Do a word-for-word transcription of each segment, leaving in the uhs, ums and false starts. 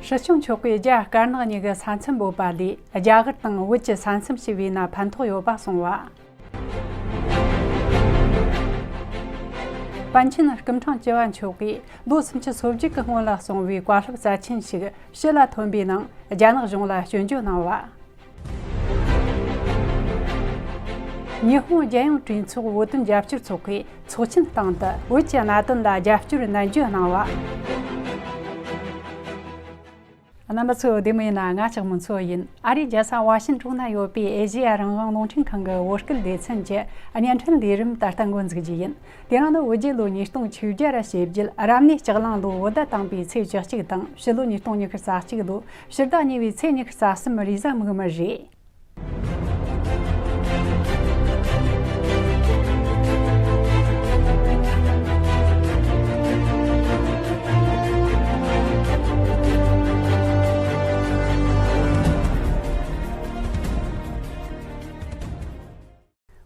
སྲིད་སྐྱོང་མཆོག་གིས་རྒྱ་དཀར་ནག་གཉིས་ཀྱི་ས་མཚམས་བོད་པ་ལས་རྒྱ་གར་དང་བོད་ཀྱི་ས་མཚམས་ཞིག་བོས་ན་ཕན་ཐོགས་ཡོད་པ་གསུངས་པ། པཎ་ཆེན་སྐུ་ཕྲེང་བཅུ་བ་མཆོག་གིས་ལོ་སུམ་ཅུ་སོ་བརྒྱད་ཀྱི་སྔོན་ལ་གསུངས་པའི་བཀའ་སློབ་རྩ་ཆེན་ཞིག་ཕྱི་ལ་ཐོན་པའི་ནང་རྒྱ་ནག་གཞུང་ལ་སྐྱོན་བརྗོད་གནང་བ། ཉི་ཧོང་རྒྱལ་ཡོངས་གྲོས་ཚོགས་བོད་དོན་རྒྱབ་སྐྱོར་ཚོགས་པས་ཚོགས་ཆེན་སྟེང་དུ་བོད་ཀྱི་གནད་དོན་ལ་རྒྱབ་སྐྱོར་ནན་བརྗོད་གནང་བ། རྣམ་པ་ཚོ་བདེ་མོ་ཡིན་ན། ང་ལྕགས་མོ་མཚོ་ཡིན། ཨ་རིའི་རྒྱལ་ས་ཝ་ཤིན་ཀྲོན་ན་ཡོད་པའི་ཨེ་ཤེ་ཡ་རང་དབང་རླུང་འཕྲིན་ཁང་གི་བོད་སྐད་སྡེ་ཚན་གྱི་བརྙན་འཕྲིན་ལས་རིམ་ད་ལྟ་འགོ་འཛུགས་རྒྱུ་ཡིན། དེ་རིང་ནི་བོད་རྒྱལ་ལོ་ཉིས་སྟོང་བཅོ་བརྒྱད་ར་བྱེད་རྒྱུ་རབ་གནས་ལྕགས་གླང་ལོ་བོད་ཟླ་དང་པོའི་ཚེས་བཅུ་གཅིག་དང་ཕྱི་ལོ་ཉིས་སྟོང་ཉི་ཤུ་རྩ་གཅིག་ལོ་ཕྱི་ཟླ་གཉིས་པའི་ཚེས་ཉི་ཤུ་རྩ་གསུམ་རེས་གཟའ་མིག་དམར་རེད།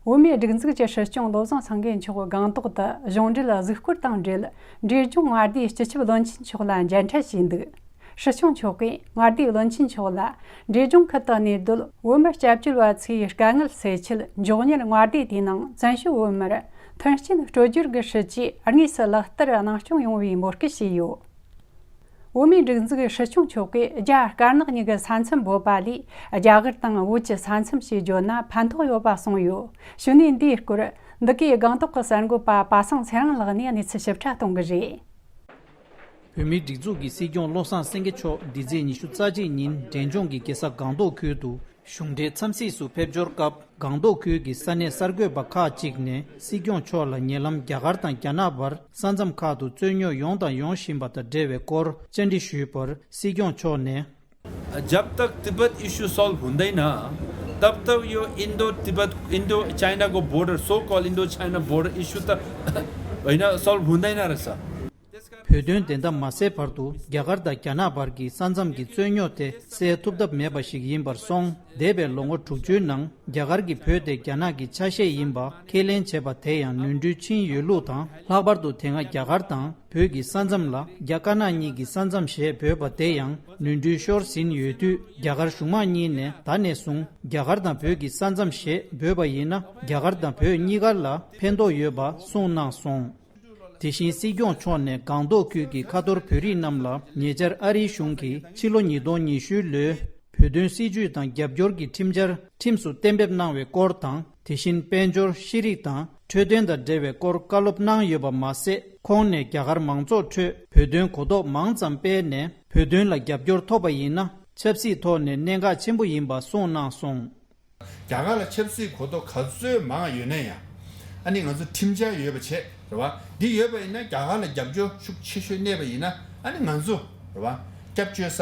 བོད་མིའི་སྒྲིག་འཛུགས་ཀྱི་སྲིད་སྐྱོང་བློ་བཟང་སེང་གེ་མཆོག་སྒང་ཏོག་ཏུ་གཞུང་འབྲེལ་གཟིགས་སྐོར་དང་འབྲེལ། འབྲས་ལྗོངས་མངའ་སྡེའི་སྤྱི་ཁྱབ་བློན་ཆེན་མཆོག་ལ་མཇལ་འཕྲད་བྱས་འདུག་སྲིད་སྐྱོང་མཆོག་གིས་མངའ་སྡེའི་བློན་ཆེན་མཆོག་ལ་འབྲས་ལྗོངས་ཁུལ་དུ་གནས་སྡོད་བོད་མི་སྐྱབས་བཅོལ་བ་ཚོའི་དཀའ་ངལ་སེལ་ཆེད། མགྱོགས་མྱུར་མངའ་སྡེ་དེའི་ནང་བཙན་བྱོལ་བོད་མིར་མཐུན་རྐྱེན་སྤྲོད་སྒྱུར་གྱི་སྲིད་ཇུས་དངོས་སུ་ལག་བསྟར་གནང་སྐྱོང་ཡོང་བའི་འབོད་སྐུལ་བྱས་ཡོད། བོད་མིའི་སྒྲིག་འཛུགས་སྲིད་སྐྱོང་མཆོག་གིས་རྒྱ་དཀར་ནག་གཉིས་ཀྱི་ས་མཚམས་བོད་པ་ལས་རྒྱ་གར་དང་བོད་ཀྱི་ས་མཚམས་ཞེས་བརྗོད་ན་ཕན་ཐོགས་ཡོད་པ་གསུངས་ཡོད། ཞུ་ནས་འདིའི་སྐོར་འདི་གའི་སྒང་ཏོག་གི་གསར་འགོད་པ་པ་སངས་ཚེ་རིང་ལགས་ནས་གནས་ཚུལ་ཞིབ་ཕྲ་གཏོང་གི་རེད། བོད་མིའི་སྒྲིག་འཛུགས་ཀྱི་སྲིད་སྐྱོང་བློ་བཟང་སེང་གེ་མཆོག་འདི་ཚེས་ཉི་ཤུ་རྩ་གཅིག་ཉིན་འབྲས་ལྗོངས་ཀྱི་རྒྱལ་ས་སྒང་ཏོག་ཁུལ་དུ་གཞུང་འབྲེལ་འཚམས་གཟིགས་སུ་ཕེབས་འབྱོར་སྐབས། སྒང་ཏོག་ཁུལ་གྱི་ས་གནས་གསར་འགོད་པ་ཁག་ཅིག་ནས་སྲིད་སྐྱོང་མཆོག་ལ་ཉེ་ལམ་རྒྱ་གར་དང་རྒྱ་ནག་བར་ས་མཚམས་ཁག་ཏུ་རྩོད་རྙོག་ཡོང་དང་ཡོང་བཞིན་པ་དང་འབྲེལ་བའི་སྐོར་བཅར་འདྲི་ཞུས་པར། སྲིད་སྐྱོང་མཆོག་ནས། जब तक Tibet issue solve हुँदैन, तब तक यो इन्डो तिब्बत, इन्डो चाइनाको बोर्डर, सो कल इन्डो चाइना बोर्डर इशू त होइन, सल्भ हुँदैन रहेछ। བོད་དོན་བདེན་མཐའ་མ་གསལ་བར་དུ་རྒྱ་གར་དང་རྒྱ་ནག་བར་གྱི་ས་མཚམས་ཀྱི་རྩོད་རྙོག་དེ་སེལ་ཐུབ་ཐབས་མེད་པ་ཞིག་ཡིན་པར་སོང་། འདས་པའི་ལོ་ངོ་དྲུག་ཅུའི་ནང་རྒྱ་གར་གྱིས་བོད་དེ་རྒྱ་ནག་གི་ཆ་ཤས་ཡིན་པ་ཁས་ལེན་བྱས་པ་དེ་ཡང་ནོར་འཁྲུལ་ཕྱིན་ཡོད་ལུགས་དང་། ལྷག་པར་དུ་དེ་སྔ་རྒྱ་གར་དང་བོད་ཀྱི་ས་མཚམས་ལ་རྒྱ་དཀར་ནག་གཉིས་ཀྱི་ས་མཚམས་ཞེས་འབོད་པ་དེ་ཡང་ནོར་འཁྲུལ་ཤོར་ཟིན་ཡོད་དུས། རྒྱ་གར་གཞུང་མང་གཉིས་ནས་ད་ནས་བཟུང་རྒྱ་གར་དང་བོད་ཀྱི་ས་མཚམས་ཞེས་འབོད་པ་ཡིན་ན་རྒྱ་གར་དང་བོད་གཉིས་ཀར་ལ་ཕན་ཐོགས་ཡོད་པ་གསུངས་གནང་སོང་། དེ་བཞིན་སྲིད་སྐྱོང་མཆོག་ནས་སྒང་ཏོག་ཁུལ་གྱི་ཁ་ཐོར་བོད་རིགས་རྣམས་ལ་ཉེ་ཆར་ཨ་རིའི་གཞུང་གིས་ཕྱི་ལོ་ཉིས་སྟོང་ཉི་ཤུའི་ལོའི་བོད་དོན་སྲིད་བྱུས་དང་རྒྱབ་སྐྱོར་གྱི་ཁྲིམས་འཆར་ཁྲིམས་སུ་གཏན་འབེབས་གནང་བའི་སྐོར་དང་། དེ་བཞིན་དཔལ་འབྱོར་ཤེས་རིག་དང་འཕྲོད་བསྟེན་དང་འབྲེལ་བའི་སྐོར་བཀའ་སློབ་གནང་ཡོད་པ་མ་ཟད། ཁོང་ནས་རྒྱ་གར་མང་ཚོགས་ཁྲོད་བོད་དོན་གོ་རྟོགས་མང་ཙམ་སྤེལ་ནས་བོད་དོན་ལ་རྒྱབ་སྐྱོར་ཐོབ་པ་ཡིན་ན་ཆབ་སྲིད་ཐོག་ནས་གནད་འགག་ཆེན་པོ་ཡིན་པ་གསུངས་གནང་སོང་། རྒྱ་གར་ལ་ཆབ་སྲིད་གོ་རྟོགས་ག་ཚོད་མང་ཡོད་ན་ཡང་། ཨ་ནི་ང་ཚོ་ཁྲིམས་འཆར་ཡོད་པ་བྱས་རེད་བ། འདི་ཡོད་པ་ཡིན་ན་རྒྱ་གར་ལ་རྒྱབ་སྐྱོར་ཤུགས་ཆེ་ཤོས་གནས་པ་ཡིན་ན། ཨ་ནི་ང་ཚོ་རེད་བ། སྐྱབས་བཅོལ་ས་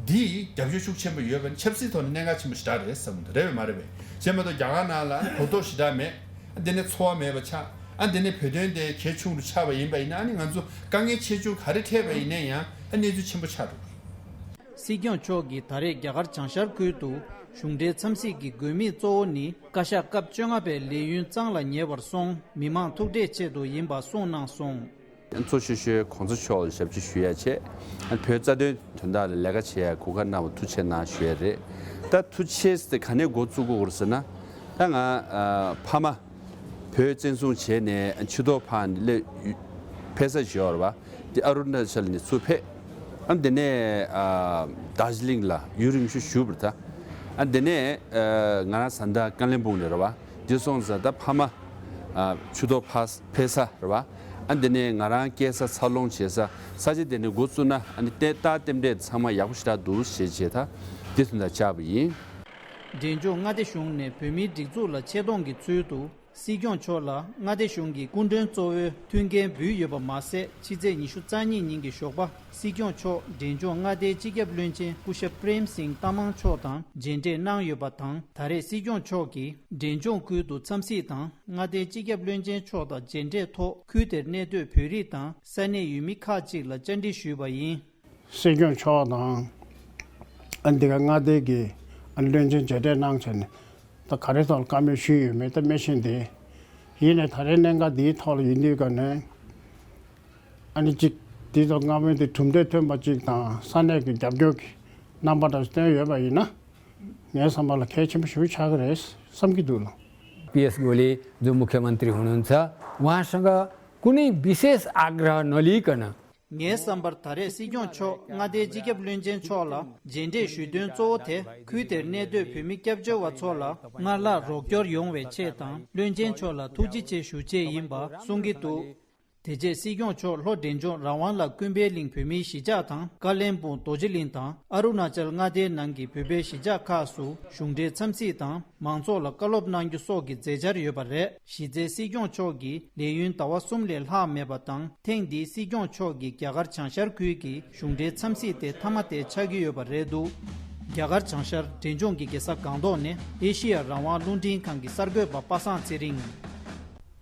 འདི་རྒྱབ་སྐྱོར་ཤུགས་ཆེན་པོ་ཡོད་པ་ནི་ཆབ་སྲིད་ཐོག་ནས་གནད་འགག་ཆེན་པོ་ཞེ་དྲག་རེད་བསམ་གྱི་འདུག་རེད་པས་མ་རེད་པས། བྱས་མ་གཏོགས་རྒྱ་གར་ནང་ལ་ཨ་ནི་གོ་རྟོགས་ཞེ་དྲག་མེད། ཨ་འདི་ནས་འཚོ་བ་མེད་པ་ཆགས། ཨ་འདི་ནས་བོད་དོན་དེ་གལ་ཆུང་རུ་ཆགས་པ་ཡིན་པ་ཡིན་ན། ཨ་ནི་ང་ཚོ་དཀའ་ངལ་ཆེ་ཆུང་ག་རེ་འཕྲད་པ་ཡིན་ན་ཡང་ཨ་གནས་ཚུལ་ཆེན་པོ་ཆགས་འགྲོ་གི། སྲིད་སྐྱོང་མཆོག་གིས་ད་རེས་རྒྱ་གར་བྱང་ཤར་ཁུལ་དུ་གཞུང་འབྲེལ་འཚམས་གཟིགས་ཀྱི་དགོས་དམིགས་གཙོ་བོ་ནི་བཀའ་ཤག་སྐབས་བཅོ་ལྔ་པའི་ལས་ཡུན་གཙང་ལ་ཉེ་བར་སོང་མི་མང་ཐུག་འཕྲད་ཆེད་དུ་ཡིན་པ་གསུངས་གནང་སོང་། གཙོ་ཆེ་ཤོས་གོང་ས་མཆོག་ལ་ཞབས་ཕྱི་ཞུ་ཡ་བྱས། བོད་རྩ་དོན་དོན་དག་ལ་ལས་ཀ་བྱེད་ཡ་གོ་སྐབས་གནང་བ་ཐུགས་རྗེ་གནང་ཞུ་ཡ་རེད། ད་ཐུགས་རྗེ་དེ་ག་ནས་འགོ་བཙུགས་དགོས་རེད་ཟེར་ན། ད་ང་ཨ་ཕ་མ་བོད་བཙན་བཟུང་བྱས་ནས་ཕྱི་ཐོག་ཕར་སླེབས་ཕེབས་ས་ཞིག་ཡོད་རེད་བ། དེ་ཨ་རུ་ན་ཅལ་ནས་ཚུར་ཕེབས། ཨ་དེ་ནས་ཨ་དར་ཇི་ལིང་ལ་ཡུན་རིང་ཤོས་བཞུགས་པ་རེད་ད། ཨ་དེ་ནས་ཨ་ང་རང་བཟའ་ཟླ་ཀ་ལིམ་པོང་ནས་རེད་བ། འདི་སོང་ཙང་ད་ཕ་མ་ཨ་ཕྱི་ཐོག་ཕར་ཕེབས་ས་རེད་བ། ཨ་དེ་ནས་ང་རང་སྐྱེས་ས་འཚར་ལོངས་བྱེད་ས་ས་ཆ་དེ་ནས་འགོ་བཙུགས་ན། ཨ་ནི་ལྟ་རྟགས་རྟེན་འབྲེལ་ཚང་མ་ཡག་པོ་ཞེ་དྲག་འདུག་ཞེས་བྱས་ད་འདི་ཐོག་ལ་བཅར་བ་ཡིན། འབྲས་ལྗོངས་མངའ་སྡེ་གཞུང་ནས་བོད་མིའི་སྒྲིག་འཛུགས་ལ་ཆེ་མཐོང་གི་ཚུལ་དུ་སྲིད་སྐྱོང་མཆོག་ལ་མངའ་སྡེ་གཞུང་གི་སྐུ་མགྲོན་གཙོ་བོའི་ཐུགས་འགན་འབུལ་ཡོད་པ་མ་ཟད། ཕྱི་ཚེས་ཉི་ཤུ་རྩ་གཉིས་ཉིན་གྱི་ཞོགས་པ་སྲིད་སྐྱོང་མཆོག་འབྲས་ལྗོངས་མངའ་སྡེའི་སྤྱི་ཁྱབ་བློན་ཆེན་སྐུ་ཞབས་པྲེམ་སིང་ཏ་མང་མཆོག་དང་མཇལ་འཕྲད་གནང་ཡོད་པ་དང་། ད་རེས་སྲིད་སྐྱོང་མཆོག་གིས་འབྲས་ལྗོངས་ཁུལ་དུ་འཚམས་གཟིགས་དང་། མངའ་སྡེའི་སྤྱི་ཁྱབ་བློན་ཆེན་མཆོག་དང་མཇལ་འཕྲད་ཐོག་ཁུལ་དེར་གནས་སྡོད་བོད་རིགས་དང་ས་གནས་ཡུལ་མི་ཁག་ཅིག་ལ་བཅར་འདྲི་ཞུས་པ་ཡིན། སྲིད་སྐྱོང་མཆོག་དང་ཨ་འདི་ག་མངའ་སྡེ་གི་ཨ་བློན་ཆེན་མཇལ་འཕྲད་གནང་བྱས་ནས། ད་ག་རེ་ཐོག་ལ་བཀའ་མོལ་ཞུས་ཡོད་མེད་ད་མི་ཤེས་ཏེ། ཡིན་ནའི་ད་རེས་གནད་འགག་འདིའི་ཐོག་ལ་ཡིན་དུས་ཀ་ནས་ཨ་ནི་གཅིག་ དེ་ཚོ་སྔ་མོའི་དེ་གྲུབ་འབྲས་ཐོན་པ་གཅིག་དང་ས་གནས་ཀྱི་རྒྱབ་སྐྱོར་གྱི་རྣམ་པ་འདྲ་བསྟན་ཡོད་པ་ཡིན་ན། ངའི་བསམ་པ་ལ་གལ་ཆེན་པོ་ཞིག་ཆགས་ཀྱི་རེད་བསམ་གྱི་འདུག་ལ། पीएस गोले जो मुख्यमंत्री हुनुहुन्छ, उहाँसँग कुनै विशेष आग्रह नलिकन। ངའི་བསམ་པར་ད་རེས་སྲིད་སྐྱོང་མཆོག་མངའ་སྡེའི་སྤྱི་ཁྱབ་བློན་ཆེན་མཆོག་ལ་མཇལ་འཕྲད་ཞུ་དོན་གཙོ་བོ་དེ། ཁུལ་དེར་གནས་སྡོད་བོད་མི་སྐྱབས་བཅོལ་བ་ཚོ་ལ་སྔར་ལྷག་རོགས་སྐྱོར་ཡོང་བའི་ཆེད་དང་། བློན་ཆེན་མཆོག་ལ་ཐུགས་རྗེ་ཆེ་ཞུ་ཆེད་ཡིན་པ་གསུང་གི་འདུག་དེ་རྗེས་སྲིད་སྐྱོང་མཆོག་ལྷོ་འབྲས་ལྗོངས་རང་དབང་ལ་ཀུན་ཕན་གླིང་བོད་མིའི་གཞིས་ཆགས་དང་། ཀ་ལོན་སྦུག་རྡོ་རྗེ་གླིང་དང་། ཨ་རུ་ན་ཅལ་མངའ་སྡེའི་ནང་གི་བོད་པའི་གཞིས་ཆགས་ཁག་སུ་གཞུང་འབྲེལ་འཚམས་གཟིགས་དང་། མང་ཚོགས་ལ་བཀའ་སློབ་གནང་རྒྱུ་སོགས་ཀྱི་མཛད་འཆར་ཡོད་པ་རེད། གཞི་རྩའི་སྲིད་སྐྱོང་མཆོག་གི་ལས་ཡུན་ཟླ་བ་གསུམ་ལས་ལྷག་མེད་པ་དང་། ཐེངས་འདིའི་སྲིད་སྐྱོང་མཆོག་གི་རྒྱ་གར་བྱང་ཤར་ཁུལ་གྱི་གཞུང་འབྲེལ་འཚམས་གཟིགས་དེ་མཐའ་མ་དེ་ཆགས་ཀྱི་ཡོད་པ་རེད་འདུག་རྒྱ་གར་བྱང་ཤར་འབྲས་ལྗོངས་ཀྱི་རྒྱལ་ས་སྒང་ཏོག་ནས་ཨེ་ཤེ་ཡ་རང་དབང་རླུང་འཕྲིན་ཁང་གི་གསར་འགོད་པ་པ་སངས་ཚེ་རིང་།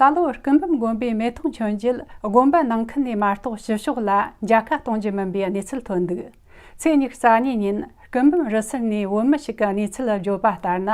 ད་ལོ་སྐུ་འབུམ་དགོན་པའི་མེ་ཏོག་མཆོད་མཇལ་དགོན་པ་ནང་ཁུལ་ནས་མ་གཏོགས་ཕྱི་ཕྱོགས་ལ་མཇལ་ཁ་གཏོང་རྒྱུ་མིན་པའི་གནས་ཚུལ་ཐོན་འདུག་ཚེས་ཉི་ཤུ་རྩ་གཉིས་ཉིན་སྐུ་འབུམ་རི་སུལ་ནས་བོད་མི་ཞིག་གིས་གནས་ཚུལ་བརྗོད་པ་ལྟར་ན།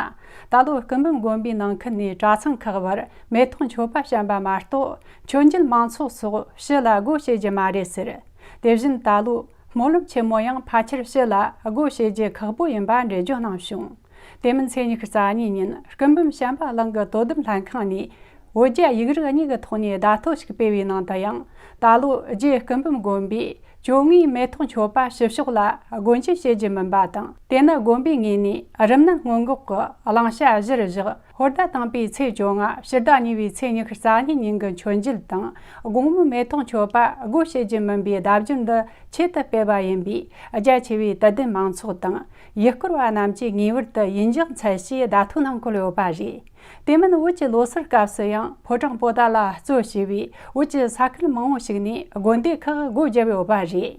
ད་ལོ་སྐུ་འབུམ་དགོན་པའི་ནང་ཁུལ་ནས་གྲྭ་ཚང་ཁག་བར་མེ་ཏོག་མཆོད་པ་བཤམས་པ་མ་གཏོགས་མཆོད་མཇལ་མང་ཚོགས་སོགས་ཕྱི་ལ་སྒོ་ཕྱེ་རྒྱུ་མ་རེད་ཟེར། དེ་བཞིན་ད་ལོ་སྨོན་ལམ་ཆེན་མོ་ཡང་ཕལ་ཆེར་ཕྱི་ལ་སྒོ་ཕྱེ་རྒྱུ་ཁག་པོ་ཡིན་པ་འགྲེལ་བརྗོད་གནང་བྱུང་། དེ་མིན་ཚེས་ཉི་ཤུ་རྩ་གཉིས་ཉིན་སྐུ་འབུམ་བྱམས་པ་གླིང་གི་དོ་དམ་ལྷན་ཁང་ནས་བོད་རྒྱ་ཡིག་རིགས་གཉིས་ཀྱི་ཐོག་ནས་བརྡ་ཐོ་ཞིག་སྤེལ་བའི་ནང་དུ་ཡང་། ད་ལོ་རྗེ་སྐུ་འབུམ་དགོན་པའི་བཅོ་ལྔའི་མེ་ཏོག་མཆོད་པ་ཕྱི་ཕྱོགས་ལ་སྒོ་འབྱེད་བྱེད་རྒྱུ་མིན་པ་དང་། དེ་ནི་དགོན་པའི་ངོས་ནས་རིམས་ནད་སྔོན་འགོག་གི་གླེང་བྱ་གཞིར་བཞག་ཧོར་ཟླ་དང་པོའི་ཚེས་བཅོ་ལྔ་ཕྱི་ཟླ་གཉིས་པའི་ཚེས་ཉི་ཤུ་རྩ་གཉིས་ཉིན་གྱི་མཆོད་མཇལ་དང་དགོང་མོའི་མེ་ཏོག་མཆོད་པ་སྒོ་ཕྱེ་རྒྱུ་མིན་པའི་བརྡ་བརྒྱུད་འདི་ཆེད་དུ་སྤེལ་བ་ཡིན་པས། རྒྱ་ཆེ་བའི་དད་ལྡན་མང་ཚོགས་དང་ཡུལ་སྐོར་བ་རྣམས་ཀྱིས་ངེས་པར་དུ་ཡིད་འཇགས་འཚལ་ཞེས་བརྡ་ཐོ་ནང་འཁོད་ཡོད་པ་རེད། དེ་མིན་བོད་ཀྱི་ལོ་སར་སྐབས་སུ་ཡང་ཕོ་བྲང་པོ་ཏཱ་ལ་གཙོ་བྱས་པའི་བོད་ཀྱི་ས་ཁུལ་མང་བོ་ཞིག་ནས་དགོན་སྡེ་ཁག་སྒོ་བརྒྱབ་ཡོད་པ་རེད།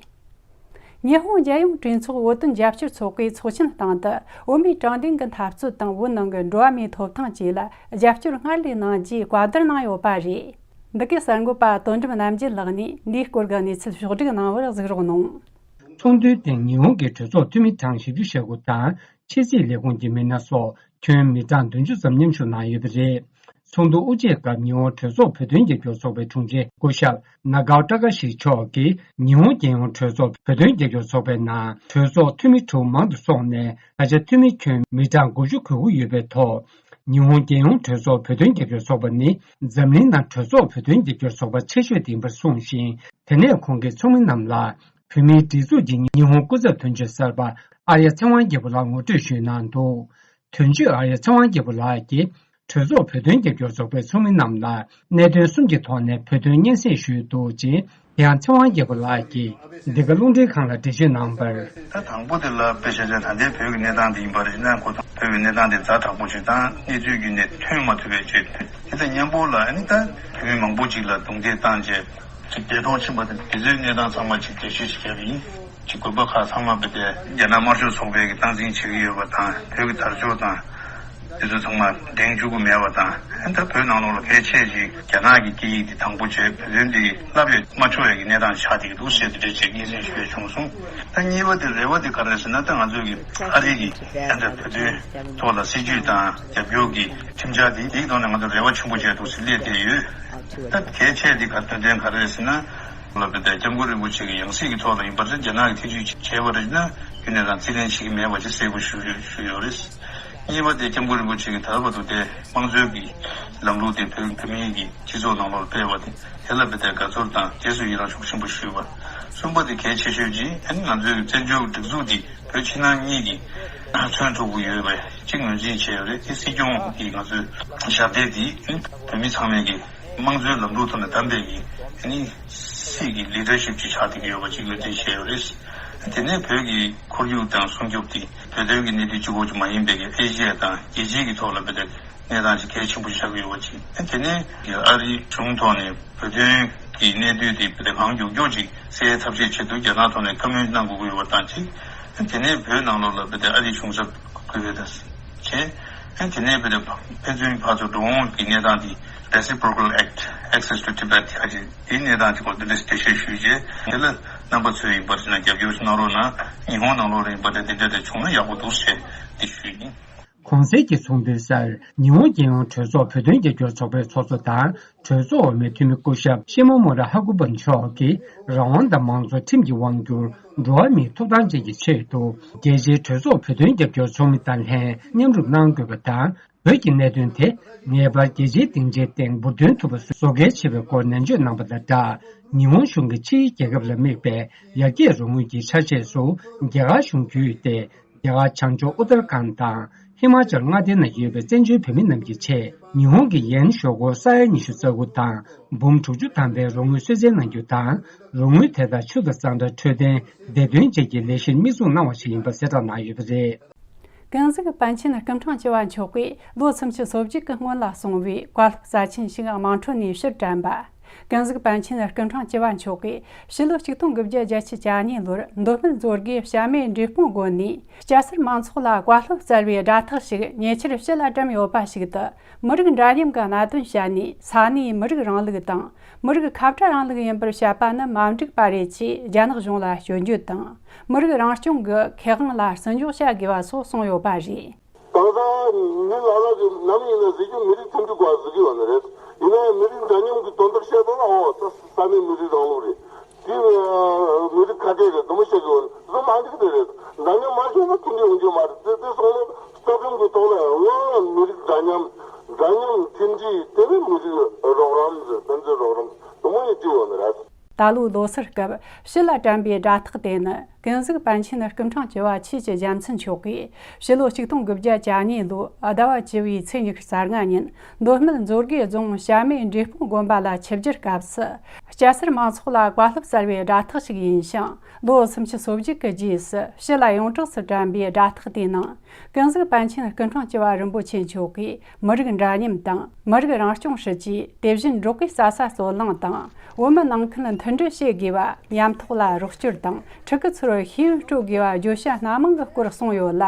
ཉི་ཧོང་རྒྱལ་ཡོངས་གྲོས་ཚོགས་བོད་དོན་རྒྱབ་སྐྱོར་ཚོགས་པའི་ཚོགས་ཆེན་སྟེང་དུ་བོད་མིའི་དྲང་བདེན་གྱི་འཐབ་རྩོད་དང་བོད་ནང་གི་འགྲོ་བ་མིའི་ཐོབ་ཐང་བཅས་ལ་རྒྱབ་སྐྱོར་སྔར་ལས་གནང་རྒྱུའི་བཀའ་བསྡུར་གནང་ཡོད་པ་རེད། འདི་གའི་གསར་འགོད་པ་དོན་གྲུབ་རྣམ་རྒྱལ་ལགས་ནས་འདིའི་སྐོར་གྱི་གནས་ཚུལ་ཕྱོགས་བསྒྲིགས་གནང་བར་གཟིགས་རོགས་གནང་། ཚོགས་འདུའི་སྟེང་ཉི་ཧོང་གི་གྲོས་ཚོགས་འཐུས་མི་གྲངས་བཞི་བཅུ་ཞེ་དགུ་དང་ཕྱི་སྲིད་ལས་ཁུངས་ཀྱི་མི་སྣ་སོགས་ཁྱོན་མི་གྲངས་བདུན་ཅུ་ཙམ་མཉམ་ཞུགས་གནང་ཡོད་པ་རེད། ཚོགས་འདུ་དབུ་འབྱེད་སྐབས་ཉི་ཧོང་གྲོས་ཚོགས་བོད་དོན་རྒྱབ་སྐྱོར་ཚོགས་པའི་དྲུང་ཆེ་སྐུ་ཞབས་ནཱ་གའོ་ཀྲ་ཀ་ཤི་མཆོག་གིས། ཉི་ཧོང་རྒྱལ་ཡོངས་གྲོས་ཚོགས་བོད་དོན་རྒྱབ་སྐྱོར་ཚོགས་པའི་ནང་གྲོས་ཚོགས་འཐུས་མི་དྲུག་མང་དུ་སོང་ནས། ད་ཆ་འཐུས་མི་ཁྱོན་མི་གྲངས་དགུ་བཅུ་གོ་དགུ་ཡོད་པའི་ཐོག་ཉི་ཧོང་རྒྱལ་ཡོངས་གྲོས་ཚོགས་བོད་དོན་རྒྱབ་སྐྱོར་ཚོགས་པ་ནི། འཛམ་གླིང་ནང་གྲོས་ཚོགས་བོད་དོན་རྒྱབ་སྐྱོར་ཚོགས་པ་ཆེ་ཤོས་དེ་ཡིན་པར་གསུངས་ཤིང་། དེ་ནས་ཁོང་གིས་ཚོགས་མི་རྣམས་ལ། བོད་མིའི་སྒྲིག་འཛུགས་ཀྱི་ཉི་ཧོང་སྐུ་ཚབ་དོན་གཅོད་གསར་པ་ཨརྱ་ཚེ་དབང་རྒྱལ་པོ་ལགས་ངོ་སྤྲོད་ཞུས་གནང་འདུག་དོན་གཅོད་ཨརྱ་ཚེ་དབང་རྒྱལ་པོ་ལགས་ཀྱིས། གྲོས་ཚོགས་བོད་དོན་རྒྱབ་སྐྱོར་ཚོགས་པའི་ཚོགས་མི་རྣམས་ལ་གནད་དོན་གསུམ་གྱི་ཐོག་ནས་བོད་དོན་སྙན་སེང་ཞུས་འདུག་ཅིང་། དེ་ཡང་ཚེ་དབང་རྒྱལ་པོ་ལགས་ཀྱིས་འདི་ག་རླུང་འཕྲིན་ཁང་ལ་འགྲེལ་བརྗོད་གནང་བར། ད་དང་པོ་དེ་ལ་དཔེ་བཞག་ན་ད་ལྟའི་བོད་ཀྱི་གནས་སྟངས་དེ་ཡིན་པ་རེད་ན། ཁོ་ཚོ་བོད་ཀྱི་གནས་སྟངས་དེ་ཛ་དྲག་པོ་ཞིག་དང་གནས་ཚུལ་གྱི་ནས་ཐོན་མ་ཐུབ་པའི་ཆེད་དུ་དེ་དང་མཉམ་པོ་ལ་ཨ་ནི་ད་བོད་མི་མང་པོ་ཅིག་ལ་རྡུང་རྡེག་བཏང་རྗེས་ཅིག་འདས་གྲོངས་ཕྱིན་པ་དེ་དེ་ཚོའི་གནས་སྟངས་ཚང་མ་ཅིག་འགྲེལ་བཤད་ཅིག་བརྒྱབ་ཡིན། ཅིག་དགོན་པ་ཁག་ཚང་མ་བོད་དེ་རྒྱ་ནག་དམར་ཤོག་ཚོགས་པས་ཀྱི་སྟངས་འཛིན་བྱེད་ཀྱི་ཡོད་པ་དང་། བོད་ཀྱི་དར་ལྕོག་དང་དེ་ཚོ་ཚང་མ་འགྲེང་བཅུག་གི་མེད་པ་དང་། ཨ་ནི་ད་བོད་ནང་ལོགས་ལ་གལ་ཆེ་ཞིག་རྒྱ་ནག་གི་སྐད་ཡིག་འདི་དང་པོ་བྱས་བོད་དོན་འདི་བསླབ་ཡོད་མ་ཆོག་ཡ་གི་གནས་སྟངས་ཆགས་བསྡད་ཀྱི་འདུག་ཟེར་དེ་འདྲ་ཅིག་སྙན་སེང་ཞུས་བྱུང་སོང་། ད་གཉིས་པ་དེ་རེ་བ་དེ་ག་རེ་ཟེར་ན། ད་ང་ཚོས་ཀྱི་ཨ་རི་གི་ཨ་ནི་ད་བོད་དོན་ཐོག་ལ་སྲིད་ཇུས་དང་རྒྱབ་སྐྱོར་གྱི་ཁྲིམས་འཆར་དེ་དེའི་ཐོག་ནས་ང་ཚོ་རེ་བ་ཆེན་པོ་བྱས་འདུག་ཟེར་སླེབས་བསྡད་ཡོད། ད་གལ་ཆེ་འདི་ག་དོན་ཚན་ག་རེ་ཟེར་ན། ལ་བོད་དོན་སྐྱབས་མགོན་རིན་པོ་ཆེ་གི་ཡང་སྲིད་ཀྱི་ཐོག་ལ་ཡིན་པར་རྒྱ་ནག་གི་ཐེ་ཇུས་བྱས་པ་རེད་ན་རྒྱུན་ནས་རང་རྩིས་ལེན་བྱེད་ཀྱི་མེད་པ་ཅིག་གསལ་པོ་ཞུ་ཞུ་ཡོད་རེད། གཉིས་པ་དེ་སྐྱབས་མགོན་རིན་པོ་ཆེ་གིས་ད་བར་དུ་དེ་དམངས་གཙོའི་གི་ལམ་ལུགས་དེ་བོད་བོད་མིའི་གི་སྤྱི་ཚོགས་ནང་ལོགས་སྤེལ་བ་དེ་དེ་ལ་བོད་དོན་དགའ་ཚོར་དང་རྗེས་སུ་ཡི་རང་ཤུགས་ཆེན་པོ་ཞུས་པ། གསུམ་པ་དེ་གལ་ཆེ་ཤོས་ཅིག་ཨ་ནི་ང་ཚོའི་བཙན་བྱོལ་སྒྲིག་འཛུགས་འདི་བོད་ཕྱི་ནང་གཉིས་ཀྱིས་མཚོན་ཐུབ་ཀྱི་ཡོད་པ་ཅིག་ངོས་འཛིན་བྱས་ཡོད་རེད། དེ་སྲིད་སྐྱོང་གིས་ང་ཚོའི་ཞབས་འདེགས་འདི་ཨ་ནི་བོད་མི་ཚང་མས་ཀྱི་དམངས་གཙོའི་ལམ་ལུགས་ཐོག་ནས་བདམས་པའི་གི་ཨ་ནི་སྲིད་ཀྱི་ལི་ཌར་ཤིབ་ཅིག་ཆགས་བསྡད་ཀྱི་ཡོད་པ་ཅིག་ངོས་འཛིན་བྱས་ཡོད་རེད། དེ་ནས་བོད་ཀྱི་ཁོར་ཡུག་དང་སྲུང་སྐྱོབ་དེ་བོད་དོན་གྱི་གནད་དོན་གཅིག་པོ་ཅིག་མ་ཡིན་པའི་གི་ཨེ་ཤི་ཡ་དང་རྒྱལ་སྤྱིའི་གི་ཐོག་ལ་བོད་དོན་གནས་སྟངས་ཅིག་གལ་ཆེན་པོ་ཆགས་ཀྱི་ཡོད་པ་ཅིག་དེ་ནས་ཨ་རིའི་གཞུང་ཐོག་ནས་བོད་དོན་གྱི་གནད་དོན་དེ་བོད་དོན་གང་མགྱོགས་མགྱོགས་ཅིག་སེལ་ཐབས་ཤེས་ཆེད་དུ་རྒྱ་ནག་ཐོག་ནས་བཀའ་མོལ་གནང་དགོས་ཀྱི་ཡོད་པ་དང་གཅིག་དེ་ནས་བོད་ནང་ལོགས་ལ་བོད་དོན་ཨ་རིའི་གཞུང་ཚབ་དགོས་པའི་དང་བྱས། དེ་ནས་བོད་དོན་ཕན་ཚུན་ཕར་ཚུར་འགྲོ་འོང་གི་གནས་སྟངས་དེ་Reciprocal Act Access to Tibet ཡ་ཅིག་དེའི་གནས་སྟངས་ཀྱི་སྐོར་དེ་འདྲ་འགྲེལ་བཤད་ཞུས་རྗེས། དེ་ལ་རྣམ་པ་ཚོས་ཡིན་པར་བྱས་ན་རྒྱབ་སྐྱོར་གནང་རོགས་གནང་། ཉི་ཧོང་ནང་ལོགས་ལ་ཡིན་པར་བྱས་ན་དེ་འདྲ་དེ་བྱུང་ན་ཡག་པོ་འདུག་ཟེར་དེ་ཞུས་ཡིན། གོང་གསལ་གྱི་ཚོགས་འདུའི་སར་ཉི་ཧོང་རྒྱལ་ཡོངས་གྲོས་ཚོགས་བོད་དོན་རྒྱབ་སྐྱོར་ཚོགས་པའི་ཚོགས་གཙོ་དང་གྲོས་ཚོགས་འོག་མའི་འཐུས་མི་སྐུ་ཞབས་ཤི་མོ་མོ་ར་ཧ་ཀུ་པ་མཆོག་གིས་རང་དབང་དང་མང་གཙོ་ཁྲིམས་ཀྱི་དབང་བསྒྱུར། འགྲོ་བ་མིའི་ཐོབ་ཐང་བཅས་ཀྱི་ཆེད་དུ་རྒྱལ་སྤྱིའི་གྲོས་ཚོགས་བོད་དོན་རྒྱབ་སྐྱོར་ཚོགས་མི་དང་ལྷན་མཉམ་རུབ་གནང་དགོས་པ་དང་། བོད་ཀྱི་གནད་དོན་དེ་ངེས་པར་རྒྱལ་སྤྱིའི་སྡིངས་ཆའི་སྟེང་འབུར་འདོན་ཐུབ་པ་བཟོ་གལ་ཆེ་བའི་སྐོར་ནན་བརྗོད་གནང་པ་དང་སྦྲགས། ཉི་ཧོང་གཞུང་གིས་ཕྱིའི་རྒྱལ་ཁབ་ལ་དམིགས་པའི་ཡར་རྒྱས་རོགས་དངུལ་གྱི་ཆ་ཤས་སུ་རྒྱ་གར་གཞུང་བརྒྱུད་དེ། རྒྱ་གར་བྱང་ཕྱོགས་ཨུ་ཏར་ཁཱན་དང་ཧི་མ་ཅལ་མངའ་སྡེ་ན་ཡོད་པའི་བཙན་བྱོལ་བོད་མི་རྣམས་ཀྱི་ཆེད་ཉི་ཧོང་གི་ཡན་ཞོ་སྒོར་ས་ཡ་ཉི་ཤུ་རྩ་དགུ་དང་འབུམ་དྲུག་ཅུ་ཐམ་པའི་རོགས་དངུལ་གསོལ་སྩལ་གནང་རྒྱུ་དང་། རོགས་དངུལ་དེ་དག་ཆུ་དང་གཙང་སྦྲ་འཕྲོད་བསྟེན་བདེ་དོན་བཅས་ཀྱི་ལས་གཞིར་དམིགས་འཛུགས་གནང་བ་ཞིག་ཡིན་པ་གསལ་བསྒྲགས་གནང་ཡོད་པ་རེད། ཀུན་གཟིགས་པཎ་ཆེན་སྐུ་ཕྲེང་བཅུ་བ་མཆོག་གིས་ལོ་སུམ་ཅུ་སོ་བརྒྱད་ཀྱི་སྔོན་ལ་གསུངས་པའི་བཀའ་སློབ་རྩ་ཆེན་ཞིག་དམངས་ཁྲོད་ནས་ཕྱིར་དྲན་པ། ཀུན་གཟིགས་པཎ་ཆེན་སྐུ་ཕྲེང་བཅུ་བ་མཆོག་གིས་ཕྱི་ལོ་ཆིག་སྟོང་དགུ་བརྒྱ་བརྒྱད་ཅུ་གྱ་གཉིས་ལོར་མདོ་སྨད་མཛོད་དགེའི་བྱམས་མའི་འབྲས་སྤུངས་དགོན་ནས་སྐྱ་སེར་མང་ཚོགས་ལ་བཀའ་སློབ་སྩལ་བའི་སྒྲ་ཐག་ཞིག་ཉེ་ཆར་ཕྱི་ལ་བཀྲམ་ཡོད་པ་ཞིག་ཏུ། མི་རིགས་འདྲ་མཉམ་གྱི་གནད་དོན་བཤད་ནས་ས་གནས་མི་རིགས་རིང་ལུགས་དང་མི་རིགས་ཁ་བྲལ་རིང་ལུགས་ཡིན་པར་བཤད་པ་ནི་མ་འགྲིག་པ་རེད་ཅེས་རྒྱ་ནག་གཞུང་ལ་སྐྱོན་བརྗོད་དང་། མི་རིགས་རང་སྐྱོང་གི་ཁེ་དབང་ལ་བརྩི་འཇོག་བྱ་དགོས་པ་སོགས་གསུངས་ཡོད་པ་རེད། གང་ཟག་མི་ལ་ལ་གིས་ནམ་ཡིན་ན་ཟེར་རྒྱུ་མི་རིགས་མཐུན་སྒྲིལ་དགོས་ཟེར་གྱི་ཡོད་ནི་རེད། ཡིན་ན་ཡང་མི་རིགས་འདྲ་མཉམ་གྱི་དོན་དག་བཤད་དོན་ལ་འོ་ད་ས་གནས་མི་རིགས་རིང་ལུགས་རེད། དེ་མི་རིགས་ཁ་བྲལ་རེད། དུ་མ་བཤད་དགོས་བཟོ་མ་འགྲིག་དེ་རེད། འདྲ་མཉམ་མ་བྱུང་ན་མཐུན་སྒྲིལ་ཡོང་རྒྱུ་མ་རེད། དེ་དེ་སོང་ན་རྩ་ཁྲིམས་ཀྱི་ཐོག་ལ་ཡང་མི་རིགས་འདྲ་མཉམ། འདྲ་མཉམ་མཐུན་སྒྲིལ། དེ་ནི་མི་རིགས་རོགས་རམ་ཟེར། དོན་ཚན་རོགས་རམ་དུ་མ་ཡིན་བྲིས་ཡོད་ནི་རེད། ད་ལོའི་ལོ་སར་སྐབས་ཕྱི་ལ་དྲན་པའི་སྒྲ་ཐག་དེ་ནི་ཀུན་གཟིགས་པཎ་ཆེན་སྐུ་ཕྲེང་བཅུ་བ་ཆོས་ཀྱི་རྒྱལ་མཚན་མཆོག་གིས་ཕྱི་ལོ་ཆིག་སྟོང་དགུ་བརྒྱ་གྱ་གཉིས་ལོའི་ཟླ་བ་བཅུ་བའི་ཚེས་ཉི་ཤུ་རྩ་ལྔ་ཉིན་མདོ་སྨད་མཛོད་དགེ་རྫོང་བྱམས་མའི་འབྲས་སྤུངས་དགོན་པ་ལ་ཆིབས་བསྒྱུར་སྐབས་སུ། སྐྱ་སེར་མང་ཚོགས་ལ་བཀའ་སློབ་སྩལ་བའི་སྒྲ་ཐག་ཞིག་ཡིན་ཞིང་། ལོ་སུམ་ཅུ་སོ་བརྒྱད་ཀྱི་རྗེས་སུ་ཕྱི་ལ་ཡོངས་གྲགས་སུ་དྲན་པའི་སྒྲ་ཐག་དེའི་ནང་། ཀུན་གཟིགས་པཎ་ཆེན་སྐུ་ཕྲེང་བཅུ་བ་རིན་པོ་ཆེ་མཆོག་གིས་མི་རིགས་འདྲ་མཉམ་དང་མི་རིགས་རང་སྐྱོང་སྲིད་ཇུས། དེ་བཞིན་འབྲོག་པའི་རྩྭ་ས་རྩོད་གླེང་དང་བོད་མི་ནང་ཁུལ་མཐུན་སྒྲིལ་བྱེད་དགོས་པ། ཉམ་ཐག་ལ་རོགས་སྐྱོར་དང་ཕྲུ་གུ་ཚོར་ཤེས་ཡོན་སྤྲོད་དགོས་པ་བརྗོད་བྱ་སྣ་མང་གི་སྐོར་གསུངས་ཡོད་ལ།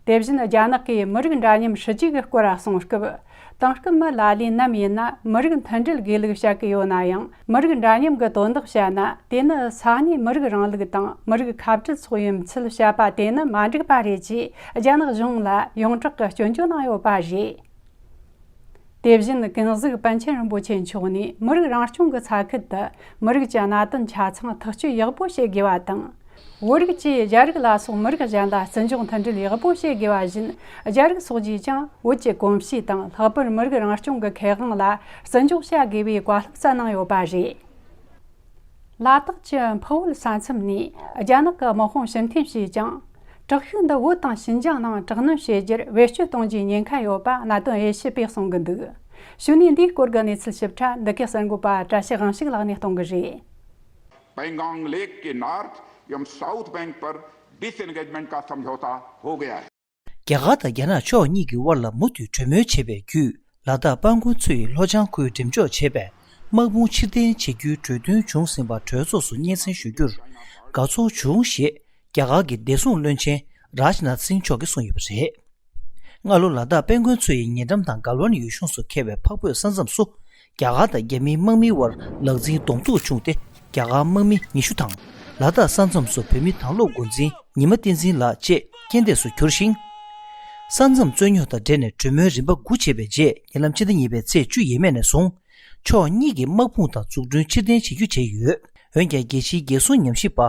དེ་བཞིན་རྒྱ་ནག་གིས་མི་རིགས་འདྲ་མཉམ་སྲིད་ཇུས་ཀྱི་སྐོར་གསུངས་སྐབས། དེང་སྐབས་མི་ལ་ལས་ནམ་ཡིན་ན་མི་རིགས་མཐུན་སྒྲིལ་དགོས་ལུགས་བཤད་ཀྱི་ཡོད་ན་ཡང་། མི་རིགས་འདྲ་མཉམ་གྱི་དོན་དག་བཤད་ན། དེ་ནི་ས་གནས་མི་རིགས་རིང་ལུགས་དང་མི་རིགས་ཁ་བྲལ་སོགས་ཡིན་ཚུལ་བཤད་པ་དེ་ནི་མ་འགྲིག་པ་རེད་ཅེས་རྒྱ་ནག་གཞུང་ལ་ཡོངས་གྲགས་ཀྱི་སྐྱོན་བརྗོད་གནང་ཡོད་པ་རེད། དེ་བཞིན་ཀུན་གཟིགས་པཎ་ཆེན་རིན་པོ་ཆེ་མཆོག་ནས་མི་རིགས་རང་སྐྱོང་གི་ས་ཁུལ་དུ་མི་རིགས་ཀྱི་གནད་དོན་ཆ་ཚང་ཐག་གཅོད་ཡག་པོ་བྱེད་དགོས་པ་དང་། བོད་རིགས་ཀྱིས་རྒྱ་རིགས་ལ་སོགས་མི་རིགས་གཞན་ལ་བརྩི་འཇོག་མཐུན་སྒྲིལ་ཡག་པོ་བྱེད་དགོས་པ་བཞིན། རྒྱ་རིགས་སོགས་ཀྱིས་ཀྱང་བོད་ཀྱི་གོམས་གཤིས་དང་ལྷག་པར་མི་རིགས་རང་སྐྱོང་གི་ཁེ་དབང་ལ་བརྩི་འཇོག་བྱ་དགོས་པའི་བཀའ་སློབ་སྩལ་གནང་ཡོད་པ་རེད། ལ་དྭགས་ཀྱི་ཕུ་བོད་ས་མཚམས་ནས་རྒྱ་ནག་གི་དམག་དཔུང་ཕྱིར་འཐེན་བྱས་ཀྱང་། དྲག་ཤུགས་འདི་བོད་དང་ཤིན་ཅང་ནང་དྲག་གནོན་བྱེད་རྒྱུར་བེད་སྤྱོད་གཏོང་རྒྱུའི་ཉེན་ཁ་ཡོད་པ་གནད་དོན་དབྱེ་ཞིབ་པས་གསུང་གི་འདུག་ཞུ་ནས་འདིའི་སྐོར་གྱི་གནས་ཚུལ་ཞིབ་ཕྲ་འདི་གའི་གསར་འགོད་པ་བཀྲ་ཤིས་དབང་ཕྱུག་ལགས་ནས་གཏོང་གི་རེད། Pangong Lake के north एवं साउथ बैंक पर डिसएंगेजमेंट का समझौता हो गया है। རྒྱ་གར་དང་རྒྱ་ནག་ཕྱོགས་གཉིས་ཀྱི་དབར་ལ་མུ་མཐུད་གྲོས་མོལ་བྱས་པའི་བརྒྱུད། ལ་དྭགས་དཔལ་མགོན་མཚོ་ཡི་ལྷོ་བྱང་ཁུལ་འགྲེམས་འཇོག་བྱས་པའི་དམག་དཔུང་ཕྱིར་འཐེན་བྱེད་རྒྱུའི་གྲོས་མཐུན་བྱུང་ཟིན་པ་གྲོས་ཚོགས་སུ་སྙན་སེང་ཞུ་རྒྱུར་དགའ་ཚོར་བྱུང་ཞེས་རྒྱ་གར་གྱི་བདེ་སྲུང་བློན་ཆེན་རཱཇ་ནཱཐ་སིང་མཆོག་གིས་གསུངས་ཡོད་པ་རེད། སྔ་ལོ་ལ་དྭགས་དཔལ་མགོན་མཚོ་ཡི་ཉེ་འགྲམ་དང་གལ་ཝན་ཡུལ་ལྗོངས་སུ་འཁེལ་བའི་འཕགས་བོད་ས་མཚམས་སུ། རྒྱ་གར་དང་རྒྱ་མིའི་དམག་མིའི་དབར་ལག་འཛིང་གདོང་ཐུག་བྱུང་སྟེ། རྒྱ་གར་དམག་མི་ཉི་ཤུ་དང་། ལ་དྭགས་ས་མཚམས་སུ་བོད་མི་དྭང་སློབ་འགོ་འཛིན་ཉི་མ་བསྟན་འཛིན་ལགས་བཅས་རྐྱེན་འདས་སུ་གྱུར་ཞིང་། ས་མཚམས་རྩོད་རྙོག་དང་འབྲེལ་ནས་གྲོས་མོལ་རིམ་པ་དགུ་བྱས་པའི་རྗེས། ཉེ་ལམ་ཕྱི་ཟླ་གཉིས་པའི་ཚེས་བཅུ་ཡས་མས་ནས་བཟུང་། ཕྱོགས་གཉིས་ཀྱི་དམག་དཔུང་དང་འཛུགས་སྐྲུན་ཕྱིར་འཐེན་བྱེད་རྒྱུ་བྱས་ཡོད། འོན་ཀྱང་། རྒྱལ་སྤྱིའི་རྒྱལ་སྲུང་ཉམས་ཞིབ་པ་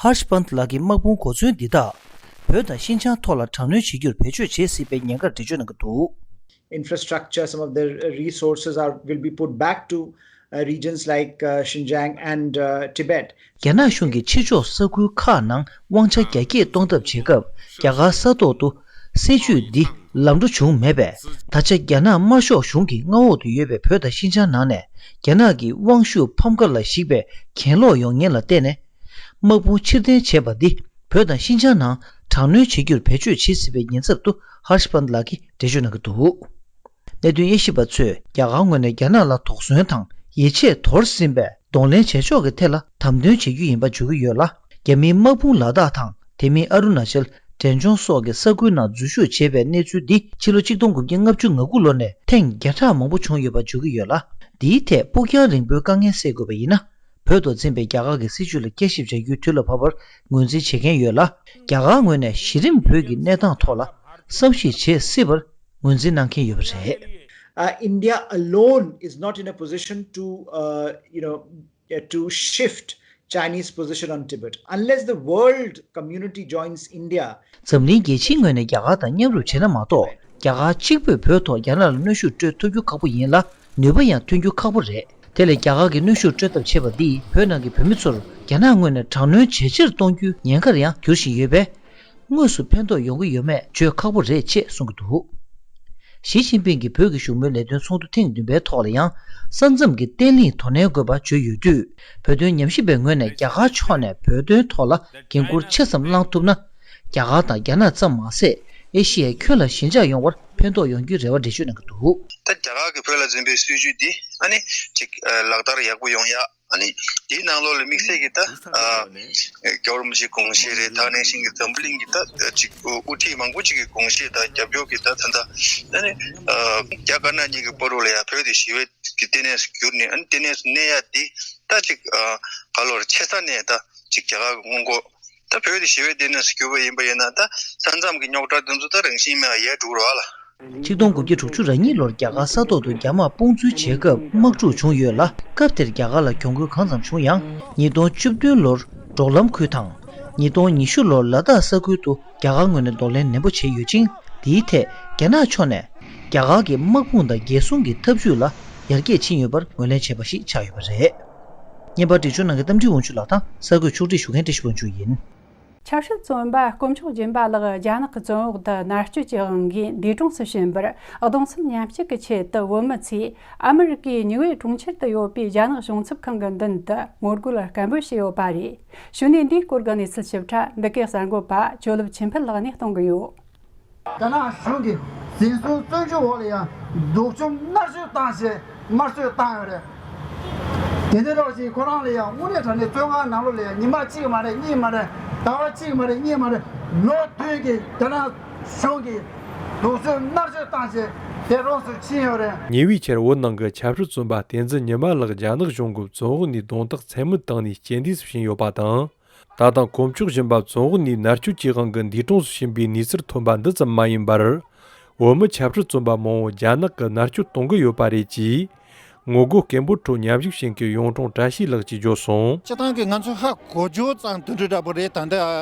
ཧར་ཤ་པཱན་ལགས་ཀྱིས། དམག་དཔུང་གོ་མཚོན་འདི་དག་བོད་དང་ཤིན་ཅང་ཐོག་ལ་དྲག་གནོན་བྱེད་རྒྱུར་བེད་སྤྱོད་བྱེད་སྲིད་པའི་ཉེན་ཁར་འགྲེལ་བརྗོད་གནང་གི་འདུག Infrastructure, some of the resources are will be put back to uh, regions like uh, Xinjiang and uh, Tibet. རྒྱ་ནག་གཞུང་གིས་ཕྱི་ཕྱོགས་ས་ཁུལ་ཁག་ནང་དབང་ཆ་རྒྱ་སྐྱེད་གཏོང་ཐབས་བྱེད་སྐབས། རྒྱ་གར་ས་ཐོག་ཏུ་སྲིད་ཇུས་འདི་ལམ་འགྲོ་བྱུང་མེད་པས། ད་ཆ་རྒྱ་ནག་དམར་ཤོག་གཞུང་གི་མངའ་འོག་ཏུ་ཡོད་པའི་བོད་དང་ཤིན་ཅང་ནང་ནས། རྒྱ་ནག་གི་དབང་ཤུགས་ཕམ་ཁ་ལ་གཞིགས་པའི་གྱེན་ལོག་ཡོང་ཉེན་ལ་བརྟེན་ནས། དམག་དཔུང་ཕྱིར་འཐེན་བྱས་པ་འདི། བོད་དང་ཤིན་ཅང་ནང་དྲག་གནོན་བྱེད་རྒྱུར་བེད་སྤྱོད་བྱེད་སྲིད་པའི་ཉེན་ཚབས་ཏུ། ཧར་ཤ་པཱན་ལགས་ཀྱིས་འགྲེལ་བརྗོད་གནང་གི་འདུག་གནད་དོན་དབྱེ་ཞིབ་པ་ཚོས། རྒྱ་གར་ངོས་ནས་རྒྱ་ནག་ལ་དོགས་ཟོན་དང་ཡིད་ཆེས་དོར་ཟིན་པའི་གདོང་ལེན་བྱེད་ཕྱོགས་ཀྱི་ཐད་ལ་དམ་དོན་བྱེད་རྒྱུ་ཡིན་པ་བརྗོད་ཀྱི་ཡོད་ལ། རྒྱ་མིའི་དམག་དཔུང་ལ་དྭགས་དང་། དེ་མིན་ཨ་རུ་ན་ཅལ། འབྲས་ལྗོངས་སོགས་ཀྱི་ས་ཁུལ་ནང་འཛུལ་ཞུགས་བྱས་པའི་གནས་ཚུལ་འདི། ཕྱི་ལོ་ཆིག་སྟོང་དགུ་བརྒྱ་ལྔ་བཅུ་ང་དགུ་ལོ་ནས་ཐེངས་བརྒྱ་ཕྲག་མང་པོ་བྱུང་ཡོད་པ་བརྗོད་ཀྱི་ཡོད་ལ། འདིའི་ཐད་སྤུ་རྒྱལ་རིང་པོའི་དཀའ་ངལ་སེལ་དགོས་པ་ཡིན་ན། བོད་དུ་འཛིན་པའི་རྒྱ་གར་གྱི་སྲིད་བྱུས་ལ་བསྐྱར་ཞིབ་བྱ་རྒྱུའི་དུས་ལ་བབ་པར་ངོས་འཛིན་བྱེད་མཁན་ཡོད་ལ། རྒྱ་གར་ངོས་ནས་གཞི་རིམ་བོད་ཀྱི་གནས་སྟངས་ཐོག་ལ་ བསམ་ཤེས་བྱེད་སྲིད་པར་ངོས་འཛིན་གནང་མཁན་ཡོད་པ་རེད། Uh, India alone is not in a position to, uh, you know, uh, to shift Chinese position on Tibet unless the world community joins India. འཛམ་གླིང་རྒྱལ་སྤྱིའི་ངོས་ནས་རྒྱ་གར་དང་མཉམ་རུབ་བྱས་ན་མ་གཏོགས། རྒྱ་གར་གཅིག་པུས་བོད་ཐོག་རྒྱ་ནག་ལ་གནོན་ཤུགས་སྤྲོད་ཐུབ་རྒྱུ་ཁག་པོ་ཡིན་ལ། ནུས་པ་ཡང་ཐོན་རྒྱུ་ཁག་པོ་རེད། དེ་ལས་རྒྱ་གར་གྱིས་གནོན་ཤུགས་སྤྲོད་ཐབས་བྱས་པ་འདིས་བོད་ནང་གི་བོད་མི་ཚོར་རྒྱ་ནག་ངོས་ནས་དྲག་གནོན་ཇེ་ཆེར་གཏོང་རྒྱུའི་ཉེན་ཁར་ཡང་འགྱུར་བཞིན་ཡོད་པས། དངོས་སུ་ཕན་ཐོགས་ཡོང་གི་ཡོད་མེད་བརྗོད་ཁག་པོ་རེད་ཅེས་གསུང་གི་འདུག། ཞི་ཅིན་ཕིང་གིས་བོད་ཀྱི་བཞུགས་མོལ་ལས་དོན་ཚོགས་འདུ་ཐེངས་བདུན་པའི་ཐོག་ལ་ཡང་། ས་མཚམས་ཀྱི་བརྟན་ལྷིང་དོ་ནན་དགོས་པ་བརྗོད་ཡོད་དུས། བོད་དོན་ཉམས་ཞིབ་པའི་ངོས་ནས་རྒྱ་གར་ཕྱོགས་ནས་བོད་དོན་ཐོག་ལ་འགན་འཁུར་ཆེ་ཙམ་བླངས་ཐུབ་ན། རྒྱ་གར་དང་རྒྱ་ནག་ཙམ་མ་ཟད། ཨེ་ཤི་ཡའི་ཁྱོན་ལ་ཞི་འཇགས་ཡོང་བར་ཕན་ཐོགས་ཡོང་རྒྱུའི་རེ་བ་འགྲེལ་བརྗོད་གནང་གི་འདུག། ད་རྒྱ་གར་གྱིས་བོད་ལ་འཛིན་པའི་སྲིད་ཇུས་འདི་ཨ་ནི་ཅིག་ལག་བསྟར་ཡག་པོ་ཡོང་ཡ། ཨ་ནི་དེའི་ནང་ལོགས་ལ་དམིགས་བསལ་གྱི་ད་རྒྱལ་བ་རིན་པོ་ཆེའི་དགོངས་བཞེད་རེད། ད་ནང་བཞིན་གྱི་འཛམ་བུ་གླིང་གི་ད་ཅིག་དབུ་ཁྲིད་མང་པོ་ཅིག་གི་དགོངས་བཞེད་དང་རྒྱབ་སྐྱོར་གྱི་ད་ད་ད་ཨ་ནི་རྒྱ་དཀར་ནག་གཉིས་ཀྱི་བར་དུ་ལ་ཡ་བོད་དེ་ཞི་བའི་གི་ལྟེ་གནས་སུ་གྱུར་ནས། ཨ་ནི་ལྟེ་གནས་སུ་གནས་ཡ་འདི་ད་ཅིག་ག་ལོར་ཆེ་ས་ནས་ད་ཅིག་རྒྱ་གར་གྱི་སྔོན་འགོག་ད་བོད་དེ་ཞི་བའི་ལྟེ་གནས་སུ་གྱུར་པ་ཡིན་པ་ཡིན་ན། ད་ས་མཚམས་ཀྱི་རྙོག་དྲ་འདི་ཚོ་ད་རང་བཞིན་མེད་པ་ཡལ་འགྲོ་གི་རེད་བ་ལ། ཆིག་སྟོང་དགུ་བརྒྱ་དྲུག་ཅུ་རེ་གཉིས་ལོར་རྒྱ་གར་ས་ཐོག་ཏུ་རྒྱ་དམག་དཔུང་འཛུལ་བྱེད་སྐབས་དམག་འཁྲུག་བྱུང་ཡོད་ལ། སྐབས་དེར་རྒྱ་གར་ལ་གྱོང་གུན་གང་ཙམ་བྱུང་ཡང་། ཉིས་སྟོང་བཅུ་བདུན་ལོར་འབྲོག་ལམ་ཁུལ་དང་། ཉིས་སྟོང་ཉི་ཤུ་ལོར་ལ་དྭགས་ས་ཁུལ་དུ་རྒྱ་གར་ངོས་ནས་གདོང་ལེན་ནན་པོ་བྱས་ཡོད་ཅིང་། དེའི་ཐད་རྒྱ་ནག་ཕྱོགས་ནས་རྒྱ་གར་གྱི་དམག་དཔུང་དང་རྒྱལ་སྲུང་གི་ཐབས་ཇུས་ལ་ཡར་རྒྱས་ཕྱིན་ཡོད་པར་ངོས་ལེན་བྱས་པ་ཞིག་ཆགས་ཡོད་པ་རེད། བརྙན་པར་སྒྲིག་སྦྱོར་གནང་མཁན་རྟ་མགྲིན་དབང་ཕྱུག་ལགས་དང་གསར་འགོད་ཕྱོགས་སྒྲིག་ཞུ་མཁན་བཀྲ་ཤིས་དབང་ཕྱུག་ཡིན། ཆབ་སྲིད་བཙོན་པ་དཀོན་མཆོག་སྦྱིན་པ་ལགས་རྒྱ་ནག་གི་བཙོན་འོག་ཏུ་མནར་གཅོད་ཀྱི་དབང་གིས་འདས་གྲོངས་སུ་ཕྱིན་པར། གདུང་སེམས་མཉམ་སྐྱེད་ཀྱི་ཆེད་དུ་བོད་མི་ཚོས་ཨ་མི་རི་ཀའི་ནིའུ་ཡོག་གྲོང་ཁྱེར་དུ་ཡོད་པའི་རྒྱ་ནག་གཞུང་ཚབ་ཁང་གི་མདུན་དུ་ངོ་རྒོལ་སྐད་འབོད་བྱས་ཡོད་པ་རེད། གཞུག་ནས་འདིའི་སྐོར་གྱི་གནས་ཚུལ་ཞིབ་ཕྲ་འདི་གའི་གསར་འགོད་པ་ཇོ་ལེབ་ཆོས་འཕེལ་ལགས་ནས་གཏོང་གི་ཡོད། རྒྱ་ནག་གཞུང་གིས་འཛིན་བཟུང་བཙོན་འཇུག་འོག་ལ་ཡང་སྡུག་སྦྱོང་མནར་གཅོད་བཏང་བྱས་དམར་གསོད་བཏང་ཡོད་རེད། དེ་འདྲ་རོགས་ཞིག་ཁོ་རང་ལ་ཡང་དངོས་གནས་དྲང་གནས་བཙོན་ཁང་ནང་ལོགས་ལ་ཡང་ཉི་མ་གཅིག་མ་རེད། གཉིས་མ་རེད། ཟླ་བ་གཅིག་མ་རེད། གཉིས་མ་རེད། ལོ་བདུན་གྱི་རྒྱ་ནག་གཞུང་གིས་སྡུག་སྦྱོང་མནར་གཅོད་བཏང་བྱས་འདས་གྲོངས་སུ་ཕྱིན་ཡོད་རེད། ཉེ་བའི་ཆར་བོད་ནང་གི་ཆབ་སྲིད་བཙོན་པ་བསྟན་འཛིན་ཉི་མ་ལགས་རྒྱ་ནག་གཞུང་གིས་བཙོན་འོག་ནས་རྡུང་རྡེག་ཚད་མེད་བཏང་ནས་རྐྱེན་འདས་སུ་ཕྱིན་ཡོད་པ་དང་། ད་ལྟ་དཀོན་མཆོག་སྦྱིན་པ་བཙོན་འོག་ནས་མནར་གཅོད་ཀྱི་དབང་གིས་འདས་གྲོངས་སུ་ཕྱིན་པའི་གནས་ཚུལ་ཐོན་པ་འདི་ཙམ་མ་ཡིན་པར། བོད་མི་ཆབ་སྲིད་བཙོན་པ་མང་བོ་རྒྱ་ནག་གིས་མནར་གཅོད་གཏོང་གི་ཡོད་པ་རེད་ཅེས། ངོ་རྒོལ་སྐད་འབོད་ཁྲོད་མཉམ་ཞུགས་བྱེད་མཁན་གཡུང་དྲུང་བཀྲ་ཤིས་ལགས་ཀྱིས་བརྗོད་སོང་། སྤྱིར་བཏང་གི་ང་ཚོས་ཧ་གོ་རྒྱུ་ཙམ་དེ་འདྲ་འདྲ་པོ་རེད། ད་ལྟ་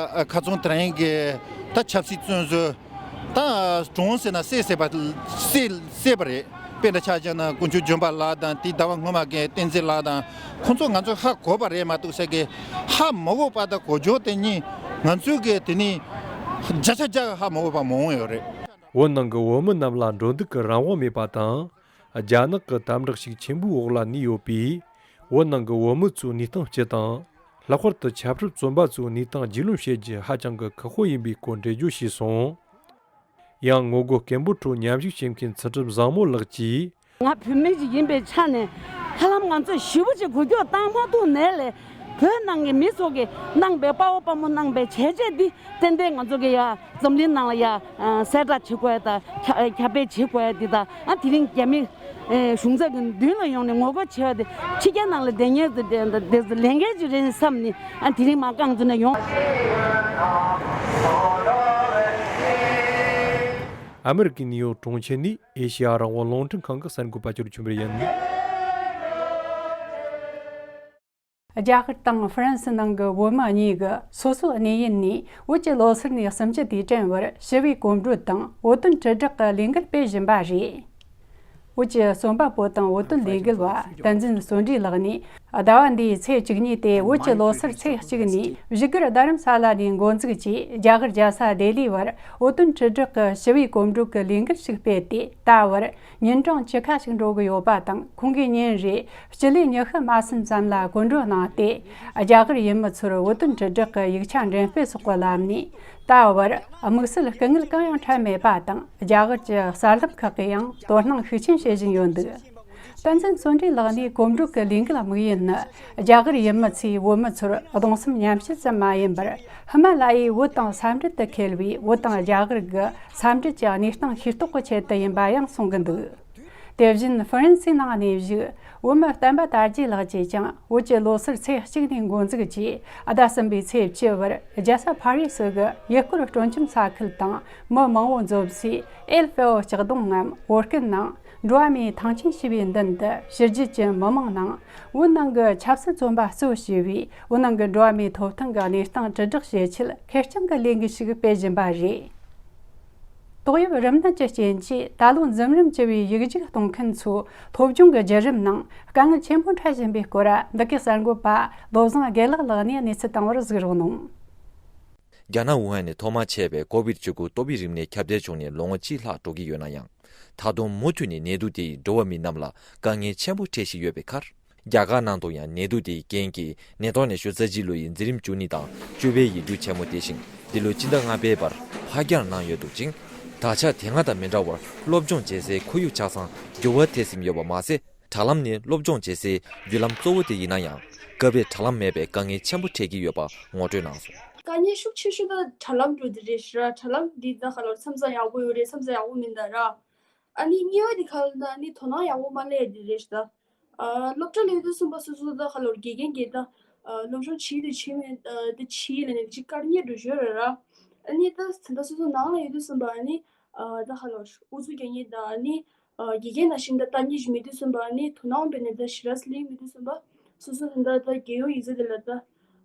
ཁ་རྩང་དེ་རིང་གི་ད་ཆབ་སྲིད་བཙོན་ཟུར་ད་གྲོངས་ཟེར་ན་བསད་བསད་པ་བསད་བསད་པ་རེད། དཔེ་འདྲ་ཆ་བཞག་ན་དཀོན་མཆོག་སྦྱིན་པ་ལགས་དང་དེའི་ཟླ་བ་སྔོན་མ་གི་བསྟན་འཛིན་ལགས་དང་ཁོང་ཚོ་ང་ཚོས་ཧ་གོ་བ་རེད་མ་གཏོགས་ཟེར་གི་ཧ་མ་གོ་བ་དང་གོ་རྒྱུ་དེ་གཉིས་ང་ཚོས་གི་དེ་ནི་བརྒྱ་ཆ་བརྒྱ་ཧ་མ་གོ་བ་མང་བོ་ཡོད་རེད། བོད་ནང་གི་བོད་མི་རྣམས་ལ་འགྲོ་འདུག་གི་རང་དབང་མེད་པ་དང་། རྒྱ་ནག་གི་དམ་དྲག་ཤུགས་ཆེན་པོའི་འོག་ལ་གནས་ཡོད་པས། བོད་ནང་གི་བོད་མི་ཚོའི་གནས་སྟངས་སྤྱི་དང་། ལྷག་པར་དུ་ཆབ་སྲིད་བཙོན་པ་ཚོའི་གནས་སྟངས་རྒྱུས་ལོན་བྱེད་རྒྱུ་ཧ་ཅང་གི་ཁག་པོ་ཡིན་པའི་སྐོར་འགྲེལ་བརྗོད་བྱས་སོང་། ཡང་ངོ་རྒོལ་སྐད་འབོད་ཁྲོད་མཉམ་ཞུགས་བྱེད་མཁན་ཚུལ་ཁྲིམས་བཟང་མོ་ལགས་ཀྱིས། ང་བོད་མི་ཞིག་ཡིན་པའི་ཆ་ནས་ཧ་ལམ་ང་ཚོས་ཞེ་པོ་ཅིག་འགུལ་སྐྱོད་བཏང་མ་ཐུབ་ནའི་ལས། བོད་ནང་གི་མི་ཚོ་གིས་གནང་པའི་དཔའ་བོ་དཔའ་མོ་གནང་པའི་བྱས་རྗེས་འདི་ཏན་ཏན་ང་ཚོ་གི་ཡ་འཛམ་གླིང་ནང་ལ་ཡ་གསལ་བསྒྲགས་བྱེད་དགོས་ཡ་དང་ཁྱབ་སྤེལ་བྱེད་དགོས་ཡ་འདི་དང་། ཨ་དེ་རིང་རྒྱ་མི་གཞུང་ཚབ་ཀྱི་མདུན་ལ་ཡོང་ནས་ངོ་རྒོལ་བྱེད་པ་དེ་ཕྱི་རྒྱལ་ནང་ལ་བསྡད་མཁན་ཚོ་དེ་ལས་འགན་ཅིག་རེད་བསམ་ནས། ཨ་དེ་རིང་མར་རྐང་བཙུགས་ནས་ཡོང་། ཨ་མི་རི་ཀའི་ནིའུ་ཡོག་གྲོང་ཁྱེར་ནས་ཨེ་ཤེ་ཡ་རང་དབང་རླུང་འཕྲིན་ཁང་གི་གསར་འགོད་པ་ཅོ་ལེབ་ཆོས་འཕེལ་ཡིན། རྒྱ་གར་དང་ཧྥ་རན་སི་ནང་གི་བོད་མི་གཉིས་ཀྱིས་སོ་སོའི་གནས་ཡུལ་ནས་བོད་ཀྱི་ལོ་སར་ནས་གསུམ་བཅུ་དུས་དྲན་བར་ཞི་བའི་གོམ་བགྲོད་དང་བོད་དོན་དྲིལ་བསྒྲགས་ཀྱི་ལས་འགུལ་སྤེལ་བཞིན་པ་རེད། བོད་ཀྱི་རྩོམ་པ་པོ་དང་བོད་དོན་ལས་འགུལ་བ་བསྟན་འཛིན་བསོད་ནམས་ལགས་ནས། ཟླ་བ་འདིའི་ཚེས་བཅུ་གཉིས་ཏེ་བོད་ཀྱི་ལོ་སར་ཚེས་གཅིག་ནས་བཞུགས་སྒར་རྡ་རམ་ས་ལ་ནས་འགོ་འཛུགས་ཀྱིས་རྒྱ་གར་རྒྱལ་ས་ལྡི་ལིའི་བར་བོད་དོན་དྲིལ་བསྒྲགས་ཀྱི་ཞི་བའི་གོམ་བགྲོད་ཀྱི་ལས་འགུལ་ཞིག་སྤེལ་ཏེ། ད་བར་ཉིན་གྲངས་བཅུ་ཁ་ཞིག་འགྲོ་གི་ཡོད་པ་དང་། ཁོང་གིས་ཉིན་རེ་སྤྱི་ལེ་ཉི་ཤུ་མ་ཟིན་ཙམ་ལ་གོམ་བགྲོད་གནང་སྟེ། རྒྱ་གར་ཡུལ་མི་ཚོར་བོད་དོན་དྲིལ་བསྒྲགས་ཀྱི་ཡིག་ཆ་འགྲེམས་སྤེལ་སོགས་ཀྱི་ལམ་ནས། ད་བར་དམིགས་བསལ་དཀའ་ངལ་གང་ཡང་འཕྲད་མེད་པ་དང་། རྒྱ་གར་གྱི་གསར་ལམ་ཁག་གིས་ཡང་དོ་སྣང་ཤུགས་ཆེན་བྱེད་བཞིན་ཡོད་འདུག། བསྟན་འཛིན་བསོད་ནམས་ལགས་ནས་གོམ་བགྲོད་ཀྱི་ལས་འགུལ་དམིགས་ཡུལ་ནི། རྒྱ་གར་ཡུལ་མི་ཚོས་བོད་མི་ཚོར་གདུང་སེམས་མཉམ་སྐྱེད་ཙམ་མ་ཡིན་པར། ཧི་མ་ལ་ཡའི་བོད་དང་ས་འབྲེལ་དུ་འཁེལ་བའི་བོད་དང་རྒྱ་གར་གྱི་ས་འབྲེལ་གྱི་གནས་སྟངས་ཤེས་རྟོགས་ཀྱི་ཆེད་དུ་ཡིན་པ་ཡང་གསུང་གི་འདུག། དེ་བཞིན་ཧྥ་རན་སིའི་ནང་གནས་བཞུགས་བོད་མི་བསྟན་པ་དར་རྒྱས་ལགས་ཀྱིས་ཀྱང་བོད་ཀྱི་ལོ་སར་ཚེས་གཅིག་ནས་འགོ་འཛུགས་ཀྱིས་ཟླ་གསུམ་པའི་ཚེས་བཅུ་བར་རྒྱལ་ས་ཕ་རི་སི་གི་ཡུལ་སྐོར་སྤྲོ་འཆམ་ས་ཁུལ་དང་མི་མང་བོ་འཛོམས་སའི་ཨེལ་ཕེའོ་ལྕགས་སྡོང་ངམ་བོད་སྐད་ནང་འགྲོ་བ་མིའི་ཐང་ཆེན་ཞེས་པའི་མདུན་དུ་ཕྱི་རྒྱལ་གྱི་མི་མང་ནང་བོད་ནང་གི་ཆབ་སྲིད་བཙོན་པ་གཙོ་བྱས་པའི་བོད་ནང་གི་འགྲོ་བ་མིའི་ཐོབ་ཐང་གི་གནས་སྟངས་དྲིལ་བསྒྲགས་བྱེད་ཆེད་ཁེར་རྐྱང་གི་ལས་འགུལ་ཞིག་སྤེལ་བཞིན་པ་རེད། ཏོག་དབྱིབས་རིམས་ནད་ཀྱི་རྐྱེན་གྱིས་ད་ལོ་འཛིན་རིམ་བཅུ་བའི་ཡིག་རྒྱུགས་གཏོང་མཁན་ཚོ་སློབ་སྦྱོང་གི་བརྒྱུད་རིམ་ནང་དཀའ་ངལ་ཆེན་པོ་འཕྲད་བཞིན་པའི་སྐོར་འདི་གའི་གསར་འགོད་པ་བློ་བཟང་དགེ་ལེགས་ལགས་ནས་གནས་ཚུལ་བཏང་བར་གཟིགས་རོགས་གནང་། རྒྱ་ནག་ཝུ་ཧན་ནས་ཐོག་མར་མཆེད་པའི་ཀོ་བིད་བཅུ་དགུ་ཏོག་དབྱིབས་རིམས་ནད་ཁྱབ་གདལ་བྱུང་ནས་ལོ་ངོ་གཅིག་ལྷག་འགྲོ་གི་ཡོད་ན་ཡང་། ད་དུང་མུ་མཐུད་ནས་ནད་དུག་དེ་ཡིས་འགྲོ་བ་མི་རྣམས་ལ་དཀའ་ངལ་ཆེན་པོ་འཕྲད་བཞིན་ཡོད་པའི་ཁར། རྒྱ་གར་ནང་དུ་ཡང་ནད་དུག་དེའི་རྐྱེན་གྱིས་ཉིས་སྟོང་ཉི་ཤུ་རྩ་གཅིག་ལོའི་འཛིན་རིམ་བཅུ་གཉིས་དང་བཅུ་པའི་ཡིག་རྒྱུགས་ཆེན་མོ་དེ་བཞིན་འདི་ལོའི་སྤྱི་ཟླ་ལྔ་པའི་བར་ཕར་འགྱངས་གནང་ཡོད་འདུག་ཅིང་། ད་ཆ་དེ་སྔ་དང་མི་འདྲ་བར་སློབ་སྦྱོང་བྱེད་སའི་ཁོར་ཡུག་ཆ་ཚང་འགྱུར་བ་ཐེབས་ཟིན་ཡོད་པ་མ་ཟད། དྲ་ལམ་ནི་སློབ་སྦྱོང་བྱེད་སའི་བརྒྱུད་ལམ་གཙོ་བོ་དེ་ཡིན་ན་ཡང་། སྐབས་རེ་དྲ་ལམ་མེད་པའི་དཀའ་ངལ་ཆེན་པོ་འཕྲད་ཀྱི་ཡོད་པ་ངོ་སྤྲོད་གནང་སོང་། དཀའ་ངལ་ཤུགས་ཆེ་ཤོས་དེ་དྲ་ལམ་འགྲོ་དེ་རེད་ཤག་ར། དྲ་ལམ་འདི་ད་ག་ལོར་མཚམས་མཚམས་ཡག་པོ་ཡོད་རེད། མཚམས་མཚམས་ཡག་པོ་མིན་ད་ར། ཨ་ནི་གཉིས་པ་དེ་ག་ལ་ན་ཨ་ནི་དོ་སྣང་ཡག་པོ་མ་སླེབས་དེ་རེད་ཤག་ད། ཨ། སློབ་གྲྭ་ལ་ཡོད་དུས་ཙམ་པ་སོ་སོ་ད་ག་ལོར་དགེ་རྒན་གྱིས་ད། ཨ། སློབ་སྦྱོང་བྱེད་དུ་བྱེད་མེད་ཨ། དེ་བྱེད་ལ་ནི་ཅིག་བཀར་ཉེས་འགྲོ་ཞོར་ར་ར། ཨ་ནི་ད་ད་ལྟ་སོ་སོ་ནང་ལ་ཡོད་དུས་ཙམ་པ་ཨ་ནི། ཨ། ད་ག་ལོར་ཨུ་ཚུགས་རྒྱག་མཁན་ད་ཨ་ནི། ཨ། དགེ་རྒན་ནང་བཞིན་ད་ལྟ་ཉིད་ཞིག་མེད་དུས་ཙམ་པ་ཨ་ནི་དོ་སྣང་སྤེལ་ནས་ད་ཞེ་དྲག་སླེབས་མི་འདུག་ཙམ་པ། སོ་སོ་ད་ལྟ་ད་རྒྱལ་ཡོངས་ཡིག་ཚད་དེ་ལ་ད།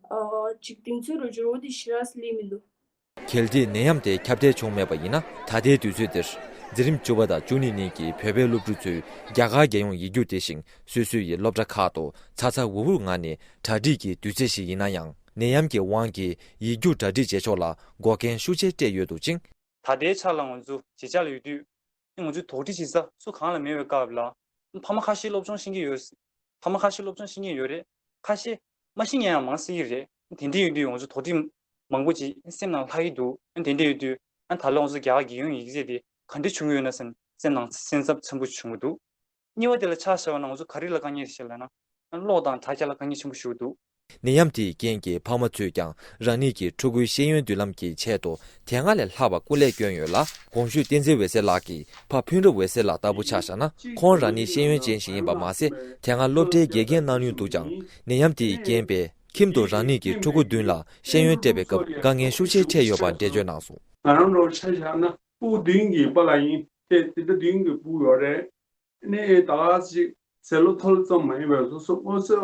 ཨ། ཅིག་གདེང་ཚོད་རུ་འགྱུར་བ་དེ་ཞེ་དྲག་སླེབས་མི་འདུག་གལ་ཏེ་ནད་ཡམས་དེ་ཁྱབ་གདལ་བྱུང་མེད་པ་ཡིན་ན། ད་ལྟའི་དུས་ཚོད་འདིར་འཛིན་རིམ་བཅུ་པ་དང་བཅུ་གཉིས་གཉིས་ཀྱི་བོད་པའི་སློབ་ཕྲུག་ཚོས་རྒྱ་གར་རྒྱལ་ཡོངས་ཡིག་རྒྱུགས་དེ་བཞིན་སོ་སོ་ཡི་སློབ་གྲྭ་ཁག་ཏུ་ཚ་ཚ་འུར་འུར་ངང་ནས་གྲ་སྒྲིག་གི་དུས་ཚོད་ཞིག་ཡིན་ན་ཡང་། ནད་ཡམས་ཀྱི་དབང་གིས་ཡིག་རྒྱུགས་གྲ་སྒྲིག་བྱེད་ཕྱོགས་ལ་འགོག་རྐྱེན་ཤུགས་ཆེ་སྤྲད་ཡོད་འདུག་ཅིང་། ད་ལྟའི་ཆ་ལ་ང་ཚོ་གཞིས་ཆགས་ལ་ཡོད་དུས། ང་ཚོའི་དོགས་འདྲི་བྱེད་ས་སུ་གང་ལ་མེད་པའི་སྐབས་ལ། ཕ་མ་ཁ་ཤས་སློབ་སྦྱོང་ཤེས་ཀྱི་ཡོད། ཕ་མ་ཁ་ཤས་སློབ་སྦྱོང་ཤེས་ཀྱི་ཡོད་རེད། ཁ་ཤས་མ་ཤེས་མཁན་ཡང་མང་སྲིད་ཀྱི་རེད། དེ་འདྲ་ཡོད་དུས་ང་ཚོ་དོགས་འདྲི་མང་པོ་ཅིག་སེམས་ནང་ལྷག་གི་འདུག་དེ་འདྲ་ཡོད་དུས་ཨ་ད་ལོ་ང་ཚོ་རྒྱ་གར་རྒྱལ་ཡོངས་ཡིག་ཚད་དེ་ག་འདྲ་བྱུང་གི་ཡོད་ན་བསམ་སེམས་ནང་སེམས་འཚབ་ཚ་པོ་བྱུང་གི་འདུག་གཉིས་པ་དེ་ལ་ཆ་བཞག་པ་ན་ང་ཚོ་ག་རེ་ལ་དཀའ་ངལ་རེད་ཟེར་ལབ་ན། ཀློག་དང་དྲ་རྒྱ་ལ་དཀའ་ངལ་ཆེན་པོ་ཞིག་འདུག་ནད་ཡམས་དེའི་རྐྱེན་གྱིས་ཕ་མ་ཚོས་ཀྱང་རང་ཉིད་ཀྱི་ཕྲུ་གུའི་ཤེས་ཡོན་མདུན་ལམ་གྱི་ཆེད་དུ་དེ་སྔ་ལས་ལྷག་པ་སྐུ་ལས་བསྐྱོན་ཡོད་ལ། གོང་ཞུས་བསྟན་འཛིན་འོད་ཟེར་ལགས་ཀྱི་ཕ་ཕུན་རབ་འོད་ཟེར་ལགས་ལྟ་བུ་ཆ་བཞག་ན། ཁོང་རང་ཉིད་ཤེས་ཡོན་ཅན་ཞིག་ཡིན་པ་མ་ཟད། དེ་སྔ་སློབ་གྲྭའི་དགེ་རྒན་གནང་མྱོང་འདུག་ཀྱང་། ནད་ཡམས་དེའི་རྐྱེན་པས་ཁྱིམ་དུ་རང་ཉིད་ཀྱི་ཕྲུ་གུ་མདུན་ལ་ཤེས་ཡོན་སྤྲད་པའི་སྐབས་དཀའ་ངལ་ཤུགས་ཆེ་འཕྲད་ཡོད་པ་འགྲེལ་བརྗོད་གནང་སོང་། ང་རང་ལོར་ཆ་བཞག་ན་ཕྲུ་གུ་བདུན་གྱི་པཱ་ལགས་ཡིན་ཏེ། དེ་འདྲ་བདུན་གྱི་ཕྲུ་གུ་ཡོད་རེད། ནས་ད་ག་ཅིག་ཟེར་ལོ་ཐོ་ལོ་ཙམ་མ་ཡིན་པར་སོ་སོ་དངོས་སུ་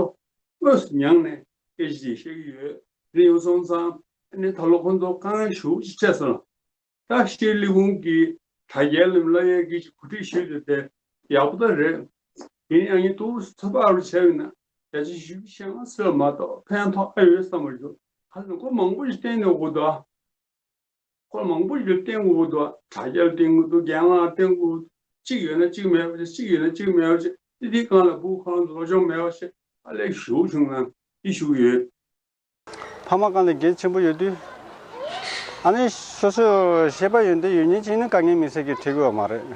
དངོས་སུ་མྱངས་ནས་སྐད་ཆ་ཅིག་བཤད་ཀྱི་ཡོད། དེ་ཡོང་སོང་ཙང་ནས་ད་ལོ་ཁོང་ཚོ་དཀའ་ངལ་ཞེ་པོ་ཅིག་འཕྲད་སོང་ལ། ད་ཤེས་ལས་ཁུངས་ཀྱི་དྲ་རྒྱའི་ལམ་སློབ་ཡོན་གྱི་གོ་སྒྲིག་ཞུས་ཏེ་དེ་ཡག་པོ་ད་རེད། ཡིན་ཡང་ངས་ཏོག་ཙམ་ཚོད་དཔག་རུ་བྱས་ཡོད་ན་བརྒྱ་ཆ་བཞི་བཅུ་ཞེ་ལྔ་ཟེར་བ་མ་གཏོགས་ཕན་ཐོགས་ཨ་ཡོད་བསམ་པ་ཞིག་ག་ལ་ཁོ་མང་པོ་ཞིག་བསྟན་ནས་འོ་ད། ཁོ་མང་པོ་ཞིག་བསྟན་དགོས་འདུག་དྲ་རྒྱར་བསྟན་དགོས་འདུག་རྒན་ལགས་བསྟན་དགོས་འདུག་གཅིག་ཡོད་ན་གཅིག་མེད་པ་བྱས། གཅིག་ཡོད་ན་གཅིག་མེད་པ་བྱས། དེ་དེའི་སྒང་ལ་ཕྲུ་གུ་ཁོ་རང་ཚོ་སློབ་སྦྱོང་མེད་པ་བྱས། ཨ་ལས་ཞུ་བྱུང་ན་དེ་ཞུ་གི་ཡོད། ཕ་མ་སྒང་ལ་འགན་ཆེན་པོ་ཡོད་དུས། ཨ་ནི་སོ་སོ་ཤེས་པ་ཡོན་ཏན་ཡོད་མཁན་ཅིག་ནི་དཀའ་ངལ་དམིགས་བསལ་གྱི་འཕྲད་ཀྱི་ཡོད་མ་རེད།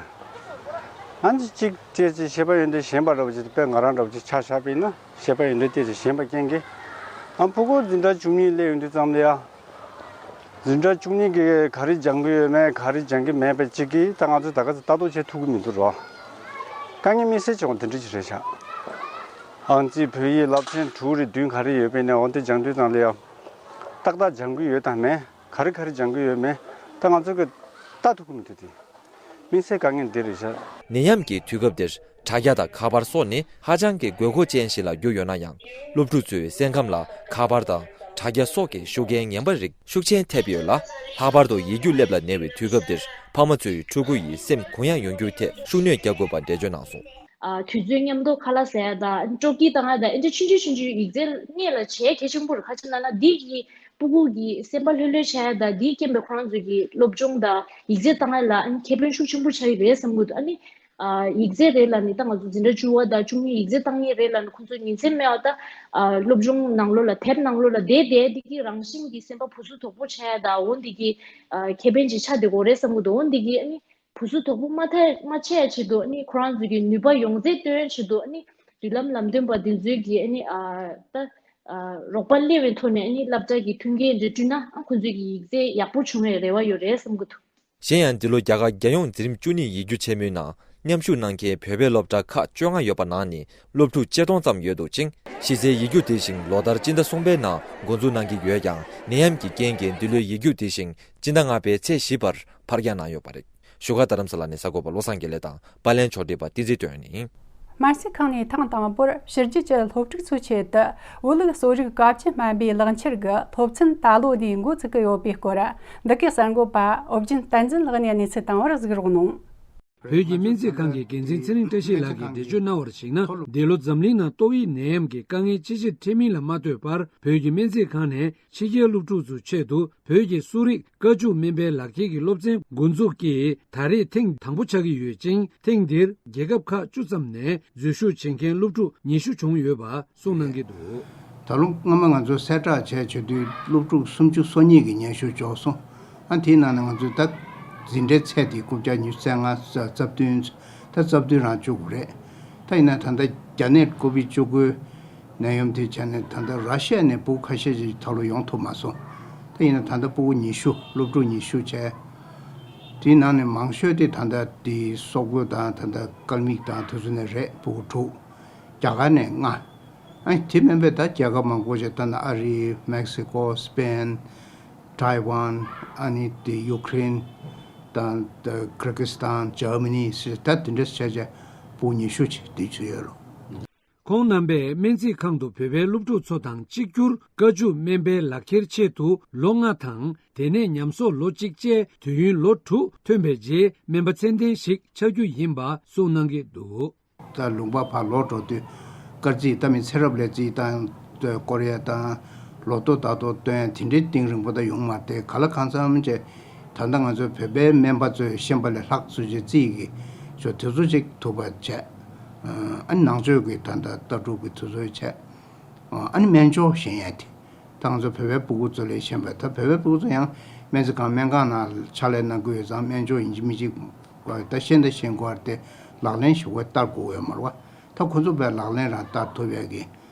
ཨ་ནི་གཅིག་བྱས་ཅིག་ཤེས་པ་ཡོན་ཏན་ཞན་པ་འདྲ་བོ་ཅིག་དཔེ་ང་རང་འདྲ་བོ་ཅིག་ཆ་བཞག་པ་ཡིན་ན། ཤེས་པ་ཡོན་ཏན་ཏོག་ཙམ་ཞན་པ་རྐྱེན་གྱིས། ཨ་ཕྲུ་གུ་འཛིན་གྲྭ་བཅུ་གཉིས་སླེབས་ཡོང་དུས་ཙམ་ལ་ཡ། འཛིན་གྲྭ་བཅུ་གཉིས་ཀྱི་ག་རེ་སྦྱང་གི་ཡོད་མེད། ག་རེ་སྦྱང་གི་མེད་པ་ཅིག་གིས་ད་ང་ཚོ་ད་ག་ཚོད་ལྟ་རྟོག་བྱེད་ཐུབ་ཀྱི་མི་འདུག་རོ། དཀའ་ངལ་དམིགས་བསལ་བྱུང་བ་དེ་འདྲ་ཅིག་རེད་ཤག་ཨང་རྩིས་བོད་ཡིག་བསླབ་ཚན་དྲུག་རེ་བདུན་ག་རེ་ཡོད་པའི་ནས་འོ་དེ་སྦྱང་དུས་ཙམ་ལ་ཡ། ཏག་ཏག་སྦྱང་གི་ཡོད་དམ་མེད། ག་རེ་ག་རེ་སྦྱང་གི་ཡོད་མེད། ད་ང་ཚོ་གི་ལྟ་ཐུབ་ཀྱི་མི་འདུག་དེ། དམིགས་བསལ་དཀའ་ངལ་འདི་རེད་ཤག་ནད་ཡམས་ཀྱི་དུས་སྐབས་འདིར་དྲ་རྒྱ་དང་ཁ་པར་སོགས་ནི་ཧ་ཅང་གི་དགོས་མཁོ་ཅན་ཞིག་ལ་གྱུར་ཡོད་ན་ཡང་། སློབ་ཕྲུག་ཚོའི་སེམས་ཁམས་ལ་ཁ་པར་དང་དྲ་རྒྱ་སོགས་ཀྱི་ཤུགས་རྐྱེན་ངན་པ་རིགས་ཤུགས་ཆེན་ཐེབས་ཡོད་ལ། ལྷག་པར་དུ་ཡིག་རྒྱུགས་སླེབས་ལ་ཉེ་བའི་དུས་སྐབས་འདིར་ཕ་མ་ཚོས་ཕྲུ་གུ་ཡི་སེམས་གུ་ཡངས་ཡོང་རྒྱུའི་ཐད་ཤུགས་སྣོན་རྒྱག་དགོས་པ་འགྲེལ་བརྗོད་གནང་སོང་། ཨ། དུས་ཚོད་མཉམ་དུ་ཁ་ལག་ཟ་ཡ་དང་སྤྲོ་སྐྱིད་བཏང་ཡ་དང་འདི་ཆུང་ཆུང་ཆུང་ཆུང་ཡིག་ཚད་སྔོན་ལ་བྱས་གལ་ཆེན་པོ་རེད། ག་ཅི་ལབ་ན་འདི་གི་ཕྲུ་གུ་གི་སེམས་པ་ལྷོད་ལྷོད་བྱ་ཡ་དང་འདིའི་རྐྱེན་པས་ཁོ་རང་ཚོ་གི་སློབ་སྦྱོང་དང་ཡིག་ཚད་བཏང་ཡ་ལ་ཨ་ནི་ཁེ་ཕན་ཤུགས་ཆེན་པོ་ཆགས་ཀྱི་རེད་བསམ་གྱི་འདུག་ཨ་ནི། ཨ། ཡིག་ཚད་རེད་ལབ་ནས་ད་ང་ཚོ་འཛིན་གྲྭ་བཅུ་པ་དང་བཅུ་གཉིས་ཡིག་ཚད་བཏང་ཡས་རེད་ལབ་ནས་ཁོ་ཚོ་ཉིན་མཚན་མེད་པ་ད། ཨ། སློབ་སྦྱོང་ནང་ལོགས་ལ་དེབ་ནང་ལོགས་ལ་བསྡད་བསྡད་འདི་གི་རང་བཞིན་གྱི་སེམས་པ་བུ་ཚུགས་དོག་པོ་བྱ་ཡ་དང་འོ་འདི་གི་ཨ། ཁེ་ཕན་ཅིག་ཆགས་བསྡད་ཀྱི་རེད་བསམ་གྱི་འདུག་འོ་འདི་གི་ཨ་ནི། བུ་ཚུགས་དོག་པོ་མ་ཐེ་མ་ཆགས་ཆེད་དུ་ཨ་ནི་ཁོ་རང་ཚོ་གི་ནུས་པ་ཡོངས་རྫོགས་བཏོན་ཆེད་དུ་ཨ་ནི་མདུན་ལམ་ལམ་སྟོན་པ་འདི་ཚོའི་གི་ཨ་ནི་ཨ་ད་ཨ་རོགས་པ་སླེབས་པའི་ཐོག་ནས་ཨ་ནི་སློབ་གྲྭ་གི་མཐུན་རྐྱེན་འདི་བསྐྲུན་ན་ཨ་ཁོ་ཚོའི་གི་ཡིག་ཚད་ཡག་པོ་བྱུང་བའི་རེ་བ་ཡོད་རེད་བསམ་གྱི་འདུག་གཞན་ཡང་འདི་ལོ་རྒྱ་གར་རྒྱལ་ཡོངས་འཛིན་རིམ་བཅུ་གཉིས་ཡིག་རྒྱུགས་ཆེན་མོའི་ནང་ མཉམ་ཞུགས་གནང་མཁན་བོད་པའི་སློབ་གྲྭ་ཁག་བཅོ་ལྔ་ཡོད་པ་ནང་ནས་སློབ་ཕྲུག་ཆིག་སྟོང་ཙམ་ཡོད་འདུག་ཅིང་། གཞི་རྩའི་ཡིག་རྒྱུགས་དེ་བཞིན་ལོ་ལྟར་སྤྱི་ཟླ་གསུམ་པའི་ནང་འགོ་འཛུགས་གནང་གི་ཡོད་ཀྱང་། ནད་ཡམས་ཀྱི་རྐྱེན་གྱིས་འདི་ལོའི་ཡིག་རྒྱུགས་དེ་བཞིན་སྤྱི་ཟླ་ལྔ་པའི་ཚེས་བཞི་བར་ཕར་འགྱངས་གནང་ཡོད་པ་རེད། བཞུགས་སྒར་རྡ་རམ་ས་ལ་ནས་གསར་འགོད་པ་བློ་བཟང་དགེ་ལེགས་དང་པར་ལེན་ཕྱོགས་སྒྲིག་པ་བསྟན་འཛིན་དོན་ནི། སྨན་རྩིས་ཁང་ནས་ཐེངས་དང་པོར་ཕྱི་རྒྱལ་གྱི་སློབ་ཕྲུག་ཚོའི་ཆེད་དུ་བོད་ལུགས་གསོ་རིག་དཀའ་སྤྱད་སྨན་པའི་ལག་འཁྱེར་གྱི་སློབ་ཚན་ད་ལོ་ནས་འགོ་བཙུགས་ཀྱི་ཡོད་པའི་སྐོར། འདི་གའི་གསར་འགོད་པ་ཨོ་རྒྱན་བསྟན་འཛིན་ལགས་ནས་གནས་ཚུལ་བཏང་བར་གཟིགས་རོགས་གནང་། བོད་ཀྱི་སྨན་རྩིས་ཁང་གི་འགན་འཛིན་ཚེ་རིང་བཀྲ་ཤིས་ལགས་ཀྱིས་འགྲེལ་བརྗོད་གནང་བར་གཞིགས་ན། འདི་ལོ་འཛམ་གླིང་ནང་ཏོག་དབྱིབས་ནད་ཡམས་ཀྱི་དཀའ་ངལ་ཅི་ཆེར་འཕྲད་མིན་ལ་མ་ལྟོས་པར། བོད་ཀྱི་སྨན་རྩིས་ཁང་ནས་ཕྱི་རྒྱལ་སློབ་ཕྲུག་ཚོའི་ཆེད་དུ་བོད་ཀྱི་གསོ་རིག་དཀའ་བཅུག་སྨན་པའི་ལག་འཁྱེར་གྱི་སློབ་ཚན་འགོ་འཛུགས་ཀྱིས་ད་རེས་ཐེངས་དང་པོ་ཆགས་ཀྱི་ཡོད་ཅིང་། ཐེངས་འདིར་རྒྱལ་ཁབ་ཁག་བཅུ་ཙམ་ནས་འཛུལ་ཞུགས་བྱེད་མཁན་སློབ་ཕྲུག་ཉི་ཤུ་བྱུང་ཡོད་པ་གསུངས་གནང་གི་འདུག། ད་ལོ་སྔ་མ་ང་ཚོ་གསལ་བསྒྲགས་བྱས་བྱེད་དུས་སློབ་ཕྲུག་སུམ་ཅུ་སོ་གཉིས་ཀྱི་སྙན་ཞུ་འབྱོར་སོང་། ཨ་དེའི་ནང་ནས་ང་ཚོས་ད་འཛིན་གྲྭའི་ཚད་དེ་རྐུབ་བཀྱག་ཉི་ཤུ་རྩ་ལྔ་རྩ་བདུན། ད་རྩ་བདུན་རང་བཅུག་དགོས་རེད། ད་ཡིན་ན་ད་ལྟ་རྒྱ་ནད་ཀོ་བིད་བཅུ་དགུའི་ནད་ཡམས་དེ་བྱས་ནས་ད་ལྟ་ར་ཤི་ཡ་ནས་ཕྲུ་གུ་ཁ་ཤས་ཅིག་ད་ལོ་ཡོང་ཐུབ་མ་སོང་། ད་ཡིན་ན་ད་ལྟ་ཕྲུ་གུ་ཉི་ཤུ། སློབ་ཕྲུག་ཉི་ཤུ་བྱས། དེའི་ནང་ནས་མང་ཤོས་དེ་ད་ལྟ་དེ་སོག་པོ་དང་ད་ལྟ་ཀལ་མིག་དང་དེ་ཚོ་ནས་རེད། ཕྲུ་གུ་དྲུག། རྒྱ་གར་ནས་ལྔ། ཨ་ནི་དེ་མིན་པའི་ད་རྒྱལ་ཁབ་མང་པོ་ཞིག་ད་ནི་ཨ་རི། མེག་སི་ཀོ། སི་པེན། ཐའེ་ཝན། ཨ་ནི་དེ་ཡུ་ཁི་རེན་དང་། ད་ཀིར་གི་སི་ཐན། འཇར་མ་ནི་ཟེར་ད་དེ་འདྲ་བྱས་བྱས་ཕྲུ་གུ་ཉི་ཤུ་ཅིག་དེ་ཚོ་ཡོད་རེད། ཁོང་རྣམ་པས་སྨན་རྩིས་ཁང་དུ་བོད་པའི་སློབ་ཕྲུག་ཚོ་དང་གཅིག་གྱུར་དཀའ་བཅུག་སྨན་པའི་ལག་འཁྱེར་ཆེད་དུ་ལོ་ལྔ་དང་དེ་ནས་ཉམས་གསོག་ལོ་གཅིག་བཅས་དུས་ཡུན་ལོ་དྲུག་ཐོན་པའི་རྗེས་སྨན་པ་ཚད་ལྡན་ཞིག་ཆགས་རྒྱུ་ཡིན་པ་གསུངས་གནང་གི་འདུག། ད་ལུང་པ་ཕར་ལོག་འགྲོ་དུས་སྐར་རྩིས་ལྟ་མི་ཚེ་རབས་ལ་རྩིས་བཏང་། ཀོ་རི་ཡ་དང་ལོ་ཐོ་ད་ཐོ་སྟོན་དེ་འདྲའི་གཏིང་རིང་པོ་ད་ཡོང་མ་རེད། ག་ལ་གང་འཚམ་ཅིག་ད་ལྟ་ང་ཚོའི་བོད་པའི་སྨན་པ་ཚོས་ཤེས་པ་ལས་ལྷག་ཚུལ་ཅིག་རྩིས་ཀྱི་ཚོ་དེ་ཚོ་ཅིག་ཐུབ་པ་བྱས། ཨ་ནི་ནང་ཆོས་ཀྱི་ད་ལྟ་ལྟ་གྲུབ་ཀྱི་དེ་ཚོ་བྱས། ཨ་ནི་སྨན་སྦྱོར་ཤེས་ཡ་དེ། ད་ང་ཚོ་བོད་པའི་ཕྲུ་གུ་ཚོ་ལས་ཤེས་པ་ད་བོད་པའི་ཕྲུ་གུ་ཚོ་ཡང་སྨན་རྩིས་ཁང་སྨན་ཁང་ནང་ཕྱག་ལས་གནང་གི་ཡོད་ཙང་སྨན་སྦྱོར་ཡིན་གཅིག་མིན་གཅིག་ད་ཤེས་ད་ཤེས་དགོས་རེད་དེ། ལག་ལེན་ཞུ་བ་ལྟར་དགོས་ཡོད་མ་རེད་བ། ད་ཁོ་ཚོ་བས་ལག་ལེན་རང་བསྟར་ཐུབ་ཡག་གི་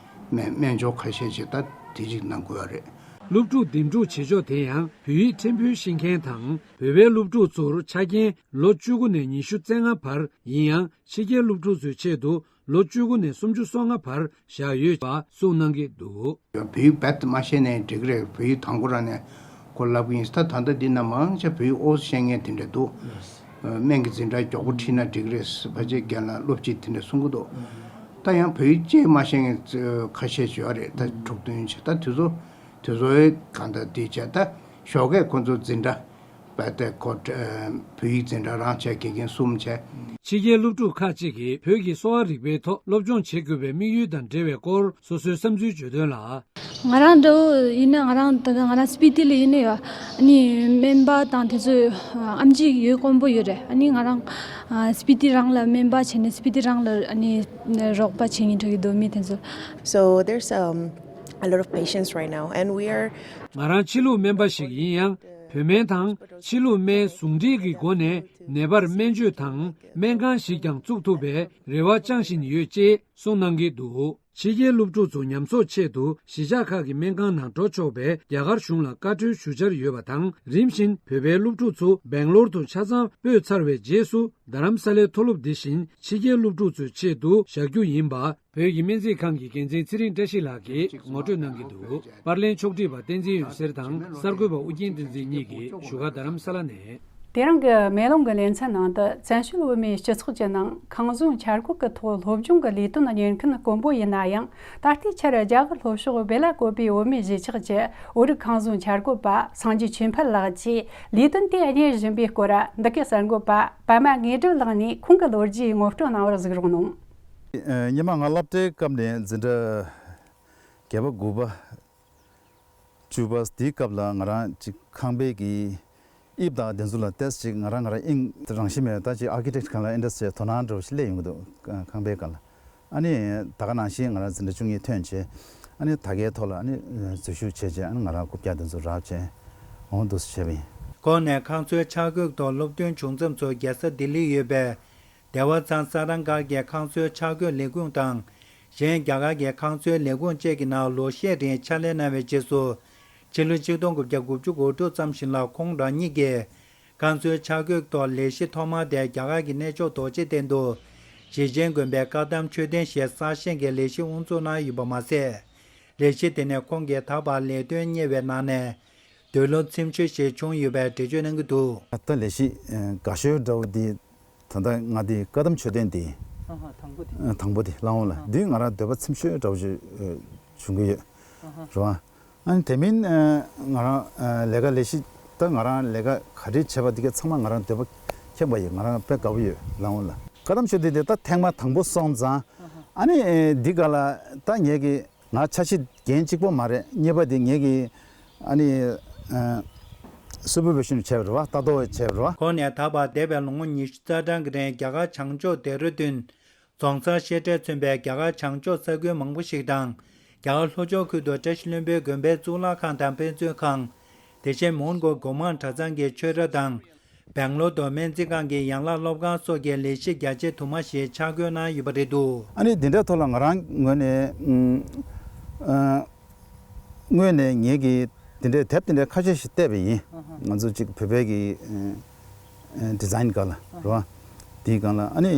སྨན་སྨན་སྦྱོར་ཁ་ཤས་ཤིག་ད་དེ་གཅིག་གནང་དགོས་ཡོད་རེད། སློབ་ཕྲུག་འདེམས་སྒྲུག་བྱེད་ཕྱོགས་དེ་ཡང་བོད་ཡིག་ཕྲན་བུ་ཤེས་མཁན་དང་། བོད་པའི་སློབ་ཕྲུག་ཚོར་ཆ་རྐྱེན་ལོ་བཅུ་དགུ་ནས་ཉི་ཤུ་རྩ་ལྔ་བར་ཡིན་ཡང་། ཕྱི་རྒྱལ་སློབ་ཕྲུག་ཚོའི་ཆེད་དུ་ལོ་བཅུ་དགུ་ནས་སུམ་ཅུ་སོ་ལྔ་བར་བཞག་ཡོད་པ་གསུངས་གནང་གི་འདུག། བོད་ཡིག་རྦད་དེ་མ་ཤེས་ནའི་འགྲིག་གི་རེད། བོད་ཡིག་དང་པོ་རང་ནས་ཁོ་ལབ་གི་ཡིན། ད་ད་ལྟ་འདི་ན་མང་ཆེ་བོད་ཡིག་ཨོ་ཤེས་མཁན་དེ་འདྲ་འདུག། སྨན་གྱི་འཛིན་གྲྭ་མགྱོགས་པོ་ཁྲིད་ན་འགྲིག་གི་རེད། ཕལ་ཆེར་རྒན་ལགས་སློབ་སྤྱིས་དེ་འདྲ་གསུང་གི་འདུག། ད་ཡང་བོད་ཡིག་གཅིག་མ་ཤེས་མཁན་ཁ་ཤས་ཡོད་རེད། ད་དྲུག་བདུན་བྱས། ད་དེ་ཚོ་དེ་ཚོའི་གང་ལྟར་འདི་བྱས། ད་ཞོགས་ཀས་ཁོ་ཚོ་འཛིན་གྲྭ་རྦད་དེ་ཁོ་བོད་ཡིག་འཛིན་གྲྭ་རང་བྱས། དགེ་རྒན་གསུམ་བྱས། ཕྱི་རྒྱལ་སློབ་ཕྲུག་ཁག་ཅིག་གིས་བོད་ཀྱི་གསོ་བ་རིག་པའི་ཐོག་སློབ་སྦྱོང་བྱེད་དགོས་པའི་དམིགས་ཡུལ་དང་འབྲེལ་བའི་སྐོར་སོ་སོའི་བསམ་ཚུལ་བརྗོད་དོན་ལ། ང་རང་འདྲ་བོ་ཡིན་ན། ང་རང་ད་ལྟ་ང་རང་སྤི་ཏི་ལ་ཡིན་ན་ཡོད། ཨ་ནི་སྨན་པ་དང་དེ་ཚོ་ཨམ་ཆི་ཡོད་དཀོན་པོ་ཡོད་རེད། ཨ་ནི་ང་རང་ཨ་སྤི་ཏི་རང་ལ་སྨན་པ་བྱས་ནས་སྤི་ཏི་རང་ལ་ཨ་ནི་རོགས་པ་བྱེད་མཁན་འདྲ་གི་འདུག། མི་དེ་ཚོ། So there's um, a lot of patients right now, and we are ང་རང་ཕྱི་ལུགས་སྨན་པ་ཞིག་ཡིན་ཡང་། བོད་སྨན་དང་ཕྱི་ལུགས་སྨན་ཟུང་འབྲེལ་གྱི་སྒོ་ནས་ནད་པར་སྨན་བཅོས་དང་སྨན་ཁང་ཞིག་ཀྱང་བཙུགས་ཐུབ་པའི་རེ་བ་བཅངས་བཞིན་ཡོད་ཅེས་གསུངས་གནང་གི་འདུག། ཕྱི་རྒྱལ་སློབ་ཕྲུག་ཚོ་ཉམས་གསོག་ཆེད་དུ་གཞིས་ཆགས་ཁག་གི་སྨན་ཁང་ནང་འགྲོ་ཆོག་པའི་རྒྱ་གར་གཞུང་ལ་བཀའ་འཁྲོལ་ཞུ་འཆར་ཡོད་པ་དང་། རིམ་བཞིན་བོད་པའི་སློབ་ཕྲུག་ཚོ་སྦེང་ལོར་དུ་ཆ་ཚང་སྤོས་ཚར་བའི་རྗེས་སུ། རྡ་རམ་ས་ལའི་མཐོ་སློབ་འདི་བཞིན་ཕྱི་རྒྱལ་སློབ་ཕྲུག་ཚོའི་ཆེད་དུ་བཞག་རྒྱུ་ཡིན་པ། བོད་ཀྱི་སྨན་རྩིས་ཁང་གི་འགན་འཛིན་ཚེ་རིང་བཀྲ་ཤིས་ལགས་ཀྱིས་ངོ་སྤྲོད་གནང་གི་འདུག། པར་ལེན་ཕྱོགས་སྒྲིག་པ་བསྟན་འཛིན་འོད་ཟེར་དང་གསར་འགོད་པ་ཨུ་རྒྱན་བསྟན་འཛིན་གཉིས་ཀྱིས་བཞུགས་སྒར་རྡ་རམ་ས་ལ་ནས། དེ་རིང་གི་མེ་ལོང་གི་ལེ་ཚན་ནང་དུ། བཙན་བྱོལ་བོད་མིའི་སྤྱི་ཚོགས་ཀྱི་ནང་ཁང་བཟང་འཆར་འགོད་ཀྱི་ཐོག་སློབ་སྦྱོང་གི་ལས་དོན་གཉེར་མཁན་དཀོན་པོ་ཡིན་ན་ཡང་། ད་ལྟའི་ཆར་རྒྱ་གར་ལྷོ་ཕྱོགས་སྦེ་ལ་ཀོ་པའི་བོད་མིའི་གཞིས་ཆགས་ཀྱི་བོད་རིགས་ཁང་བཟང་འཆར་འགོད་པ་སངས་རྒྱས་ཆོས་འཕེལ་ལགས་ཀྱིས་ལས་དོན་དེ་གཉེར་བཞིན་པའི་སྐོར། འདི་གའི་གསར་འགོད་པ་པདྨ་དངོས་གྲུབ་ལགས་ནས་ཁོང་གི་ལོ་རྒྱུས་ངོ་སྤྲོད་གནང་བར་གཟིགས་རོགས་གནང་། ཨ། སྔོན་མ་ང་སློབ་གྲྭའི་སྐབས་ནས་འཛིན་གྲྭ་བརྒྱད་པ། དགུ་པ། བཅུ་པ། དེའི་སྐབས་ལ་ང་རང་ཅིག་ཁང་པའི་གི་དབྱིབས་དང་དེ་ཚོ་ལ་ཏོག་ཙམ་ཅིག་ང་རང་ང་རང་དབྱིངས་རང་བཞིན་མེད། ད་ཅིག་ཨར་ཀི་ཊེག་སྒང་ལ་ཨིན་ཊི་རེ་སི་ཊི། དོ་སྣང་འདྲ་བོ་ཞིག་སླེབས་ཡོང་གི་འདུག། ཁང་པའི་སྒང་ལ། ཨ་ནི་ད་ག་ནང་བཞིན་ང་རང་འཛིན་གྲྭ་བཅུ་གཉིས་ཐོན་བྱས། ཨ་ནི་ད་གའི་ཐོག་ལ་ཨ་ནི་འཛུལ་ཞུགས་བྱས་བྱས། ཨ་ནི་ང་རང་རྐུབ་བཀྱག་དེ་ཚོ་རག་བྱས། འོ་འདུག་སེ་བྱས་པ་ཡིན། ཁོང་ནས་ཁང་བཟོའི་འཆར་འགོད་ཐོག་སློབ་ཐོན་བྱུང་མཚམས་ཚོ་རྒྱལ་ས་ལྡི་ལི་ཡོད་པའི་བདེ་བ་ཚང་ས་རཱ་གྷར་གྱི་ཁང་བཟོའི་འཆར་འགོད་ལས་ཁུངས་དང་། གཞན་རྒྱ་གར་གྱི་ཁང་བཟོའི་ལས་ཁུངས་བཅས་ཀྱི་ནང་ལོ་ཤས་རིང་ཕྱག་ལས་གནང་བའི་རྗེས་སུ། ཕྱི་ལོ་ཆིག་སྟོང་དགུ་བརྒྱ་དགུ་བཅུ་གོ་དྲུག་ཙམ་ཞིག་ལ་ཁོང་རང་ཉིད་ཀྱིས་ ཁང་གསོའི་ཆ་བགོས་ཐོག་ལས་གཞི་ཐོག་མ་དེ་རྒྱ་གར་གྱི་གནས་མཆོག་རྡོ་རྗེ་གདན་དུ་ཞེ་ཆེན་དགོན་པའི་བཀའ་གདམས་མཆོད་རྟེན་ཞེས་གསར་བཞེངས་ཀྱི་ལས་གཞི་དབུ་འཛུགས་གནང་ཡོད་པ་མ་ཟད། ལས་གཞི་དེ་ནས་ཁོང་གིས་ད་བར་ལས་དོན་གཉེར་བའི་ནང་ནས་འདོད་བློ་ཚིམ་ཤོས་ཤིག་བྱུང་ཡོད་པའི་འགྲེལ་བརྗོད་གནང་གི་འདུག་ད་ལས་གཞི་དགའ་ཤོས་འདྲ་བོ་འདི་ད་ལྟ་ང་འདི་བཀའ་གདམས་མཆོད་རྟེན་འདི་ཨ་ཧ། དང་པོ་དེ། དང་པོ་དེ་ལབ་འོང་ལ། ཨ། འདི་ང་རང་འདོད་པ་ཚིམ་ཤོས་འདྲ་བོ་ཞིག་བྱུང་གི་ཡོད། ཨ་ཧ། རེད་བ། ཨ་ནི་དེ་མིན་ང་རང་ལས་ཀ་ལས་གཞི་ད་ང་རང་ལས་ཀ་ག་རེ་བྱས་པ་འདི་ག་ཚང་མ་ང་རང་འདོད་པ་ཁེངས་པ་ཡིན། ང་རང་དཔེ་དགའ་པོ་ཡོད་ལབ་འོང་ལ། བཀའ་གདམས་མཆོད་རྟེན་འདི་ད་ཐེངས་མ་དང་པོ་སོང་ཙང་། ཨ་ནི་འདི་ག་ལ་ད་ངས་ཀྱི་ང་འཆར་གཞི་འགན་གཅིག་པོ་མ་རེད། གཉིས་པ་དེ་ངེད་ཀྱི་ཨ་ནི་སུ་པར་བི་ཤན་བྱས་པ་རེད་བ། ལྟ་རྟོག་བྱས་པ་རེད་བ། ཁོང་ནས་ད་བར་འདས་པའི་ལོ་ངོ་ཉི་ཤུ་རྩ་གྲངས་ཀྱི་རིང་རྒྱ་གར་བྱང་ཕྱོགས་ལྡེ་ར་ལྡུན་རྫོང་སར་བཤད་གྲྭས་མཚོན་པའི་རྒྱ་གར་བྱང་ཕྱོགས་ས་ཁུལ་མང་པོ་ཞིག་དང་། རྒྱ་གར་ལྷོ་ཕྱོགས་ཁུལ་དུ་བཀྲ་ཤིས་ལྷུན་པོའི་དགོན་པའི་གཙུག་ལག་ཁང་དང་དཔེ་མཛོད་ཁང་། དེ་བཞིན་མོན་གྷོ་སྒོ་མང་གྲྭ་ཚང་གི་ཆོས་ར་དང་། སྦེང་ལོར་དུ་སྨན་རྩིས་ཁང་གི་ཡན་ལག་སློབ་ཁང་སོགས་ཀྱི་ལས་གཞི་རྒྱ་ཆེ་དུ་མ་ཞིག་ཆ་བགོས་གནང་ཡོད་པ་རེད་འདུག་ཨ་ནི་འདི་འདྲའི་ཐོག་ལ་ང་རང་ངོས་ནས་ཨ་དངོས་ནས་ངེད་ཀྱིས་འདི་འདྲའི་དེབ་འདི་འདྲའི་ཁ་ཤས་ཤིག་བལྟས་པ་ཡིན། ང་ཚོ་གཅིག་བོད་པའི་གི་ཨ་ཌི་ཛའིན་སྒང་ལ་རེད་བ། དེའི་སྒང་ལ་ཨ་ནི་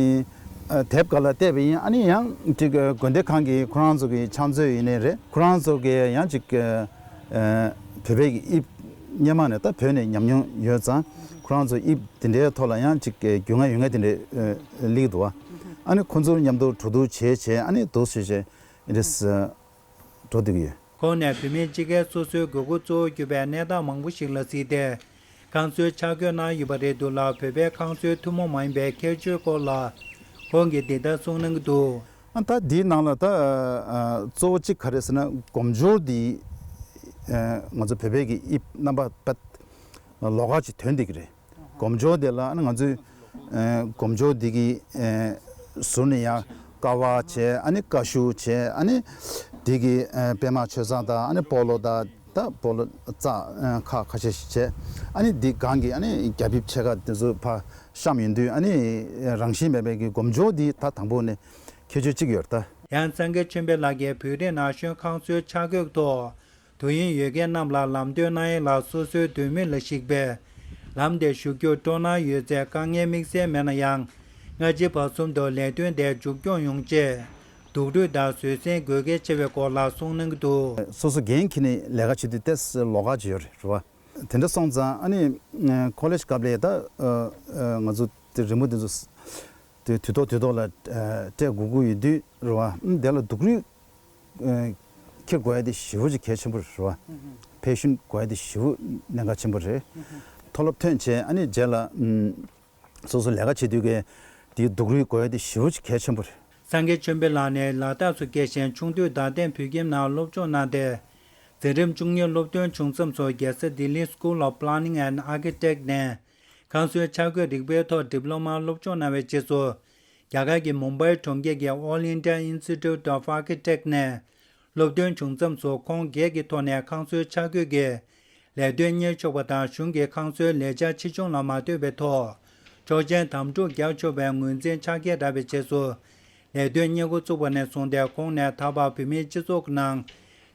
ཨ་དེབ་སྒང་ལ་བལྟས་པ་ཡིན། ཨ་ནི་ཡང་གཅིག་དགོན་སྡེ་ཁང་གི་ཁོ་རང་ཚོ་གི་ཕྱག་མཛོད་ཡིན་ནའི་རེད། ཁོ་རང་ཚོ་གི་ཡང་གཅིག་ཨ་བོད་པའི་གི་དབྱིབས་སྔོན་མ་ནས་ད་བོད་ནས་ཉམས་མྱོང་ཡོད་ཙང་ཁོ་རང་ཚོ་དབྱིབས་དེ་འདྲའི་ཐོག་ལ་ཡང་གཅིག་རྒྱུས་མངའ་ཡོད་མཁན་དེ་འདྲ་སླེབས་འདུག་བ། ཨ་ནི་ཁོ་ཚོ་མཉམ་དུ་གྲོས་བསྡུར་བྱས་བྱས་ཨ་ནི་འདུག་སེ་བྱས་ཨེ་འདྲས་འགྲོ་བསྡད་ཀྱི་ཡོད། ཁོང་ནས་བོད་མི་སྤྱི་སྒེར་སོ་སོའི་དགོས་མཁོ་གཙོ་བོར་གྱུར་པའི་གནས་སྟངས་མང་པོ་ཞིག་ལ་གཟིགས་ཏེ། ཁང་གསོའི་ཆ་བགོས་གནང་ཡོད་པ་རེད་འདུག་ལ། བོད་པའི་ཁང་གསོའི་ཐུན་མོང་མ་ཡིན་པའི་ཁྱད་ཆོས་སྐོར་ལ་ཁོང་གིས་འདི་ལྟར་གསུངས་གནང་གི་འདུག་ཨ་ད་འདིའི་ནང་ལ་ད་ཨ་གཙོ་བོ་གཅིག་ག་རེ་ཟེར་ན་སྒོམ་སྦྱོར་འདི་ཨ་ང་ཚོ་བོད་པའི་གི་དབྱིབས་རྣམ་པ་ལོགས་ཀ་ཅིག་ཐོན་བསྡད་ཀྱི་རེད། སྒོམ་སྦྱོར་དེ་ལ་ཨ་ནི་ང་ཚོས་ཨ་སྒོམ་སྦྱོར་འདི་གི་ཨ་ཟུར་ནས་ཡང་ཀ་བ་བྱས། ཨ་ནི་ཀ་ཤུ་བྱས། ཨ་ནི་འདི་གི་ཨ་པད་མ་ཆོས་བཟང་དང་། ཨ་ནི་སྤོ་ལོ་དང་། ད་སྤོ་ལོ་རྩ་ཨ་ཁག་ཁ་ཤས་ཤིག་བྱས། ཨ་ནི་འདི་སྒང་གི་ཨ་ནི་རྒྱ་ཕིབས་ཕྱེད་ཀ་དེ་ཚོ་ཕར་བཤམས་ཡོང་དུས་ཨ་ནི་རང་བཞིན་མེད་པའི་གི་སྒོམ་སྦྱོར་འདི་ད་དང་པོ་ནས་ཁྱད་ཆོས་གཅིག་ཡོད་རེད་ད། ཡང་སངས་རྒྱས་ཆོས་འཕེལ་ལགས་ཀྱིས་བོད་རིགས་ན་གཞོན་ཁང་གསོའི་ཆ་བགོས་ཐོག་དུས་ཡུན་ཡོད་མཁན་རྣམས་ལ་ལམ་སྟོན་གནང་ཡས་ལ་སོ་སོའི་འདོད་མོས་ལ་གཞིགས་པའི་ལམ་དེ་ཞུགས་རྒྱུར་སྤྲོ་སྣང་ཡོད་ཚེ་དཀའ་ངལ་དམིགས་བསལ་མེད་ན་ཡང་། སྔ་ཕྱི་བར་གསུམ་དུ་ལས་དོན་དེ་མཇུག་སྐྱོང་ཡོང་ཆེད་སྡུག་རུས་དང་བཟོད་བསྲན་དགོས་གལ་ཆེ་བའི་སྐོར་ལ་གསུངས་གནང་གི་འདུག་སོ་སོ་འགན་འཁྱེར་ནས་ལས་ཀ་བྱེད་དུས་ཏོག་ཙམ་ལོགས་ཀ་ཅིག་ཡོད་རེད་བ། དེ་འདྲ་སོང་ཙང་ཨ་ནི་ཁོ་ལེ་ཇི་སྐབས་ལ་ད་ང་ཚོ་དེ་རི་མོ་དེ་ཚོ་དེ་དུས་ཐོག་དུས་ཐོག་ལ་སྤྲད་དགོས་ཀྱི་ཡོད་དུས་རེད་བ། དེ་ལ་སྡུག་རུས་ཨ་འཁྱེར་དགོས་ཡ་དེ་ཞེ་པོ་ཅིག་གལ་ཆེན་པོ་རེད་བ། ཕེ་ཤན་དགོས་ཡ་དེ་ཞེ་པོ་གནད་འགག་ཆེན་པོ་རེད། མཐོ་སློབ་ཐོན་བྱས་ཨ་ནི་རྗེས་ལ་ཨམ་སོ་སོ་ལས་ཀ་བྱེད་དུས་ཀའི་དེའི་སྡུག་རུས་དགོས་ཡ་དེ་ཞེ་པོ་ཅིག་གལ་ཆེན་པོ་རེད། སངས་རྒྱས་ཆོས་འཕེལ་ལགས་ནི་ལ་དྭགས་སུ་སྐྱེས་ཤིང་ཆུང་དུས་རྡ་སྟེང་བོད་ཁྱིམ་ནང་སློབ་སྦྱོང་གནང་སྟེ། འཛིན་རིམ་བཅུ་གཉིས་སློབ་ཐོན་བྱུང་མཚམས་སུ་རྒྱལ་ས་ལྡི་ལི་School of Planning and Architect ནས་ཁང་གསོའི་འཆར་འགོད་རིག་པའི་ཐོག་ཌིབ་ལོ་མ་སློབ་སྦྱོང་གནང་བའི་རྗེས་སུ། རྒྱ་གར་གྱི་མུམ་བྷའི་གྲོང་ཁྱེར་གྱི་All India Institute of Architect ནས་སློབ་ཐོན་བྱུང་མཚམས་སུ་ཁོང་སྒེར་གྱི་ཐོག་ནས་ཁང་གསོའི་འཆར་འགོད་ཀྱི་ལས་དོན་གཉེར་ཆོག་པ་དང་། གཞུང་གི་ཁང་གསོའི་ལས་འཆར་ཆེ་ཆུང་ལ་མ་ལྟོས་པའི་ཐོག་ཆོག་མཆན་དམ་ཕྲུག་རྒྱག་ཆོག་པའི་ངོས་འཛིན་ཆ་རྐྱེན་རག་པའི་རྗེས་སུ། ལས་དོན་གཉེར་འགོ་བཙུགས་པ་ནས་བཟུང་སྟེ་ཁོང་ནས་ད་བར་བོད་མིའི་སྤྱི་ཚོགས་ཀྱི་ནང་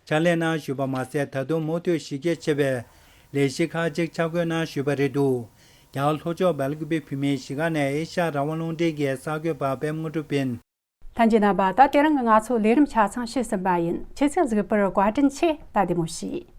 ཕྱག་ལས་གནང་བཞུགས་པ་མ་ཟད། ད་དུང་མུ་མཐུད་གཞི་རྒྱ་ཆེ་བའི་ལས་གཞི་ཁག་ཅིག་འཆར་འགོད་གནང་བཞུགས་པ་རེད་འདུག་རྒྱ་གར་ལྷོ་ཕྱོགས་སྦེལ་ཀོབ་བོད་མིའི་གཞིས་ཀ་ནས་ཨེ་ཤ་ཡ་རང་དབང་རླུང་འཕྲིན་གྱི་གསར་འགོད་པ་པད་མ་དངོས་གྲུབ་ཡིན། ལྷན་རྒྱས་རྣམ་པ། ད་དེ་རིང་གི་ང་ཚོའི་ལས་རིམ་ཆ་ཚང་ཕྱིས་ཟིན་པ་ཡིན། ཁྱེད་ཚོས་གཟིགས་པར་བཀའ་དྲིན་ཆེ། ད་བདེ་མོ་བྱོས།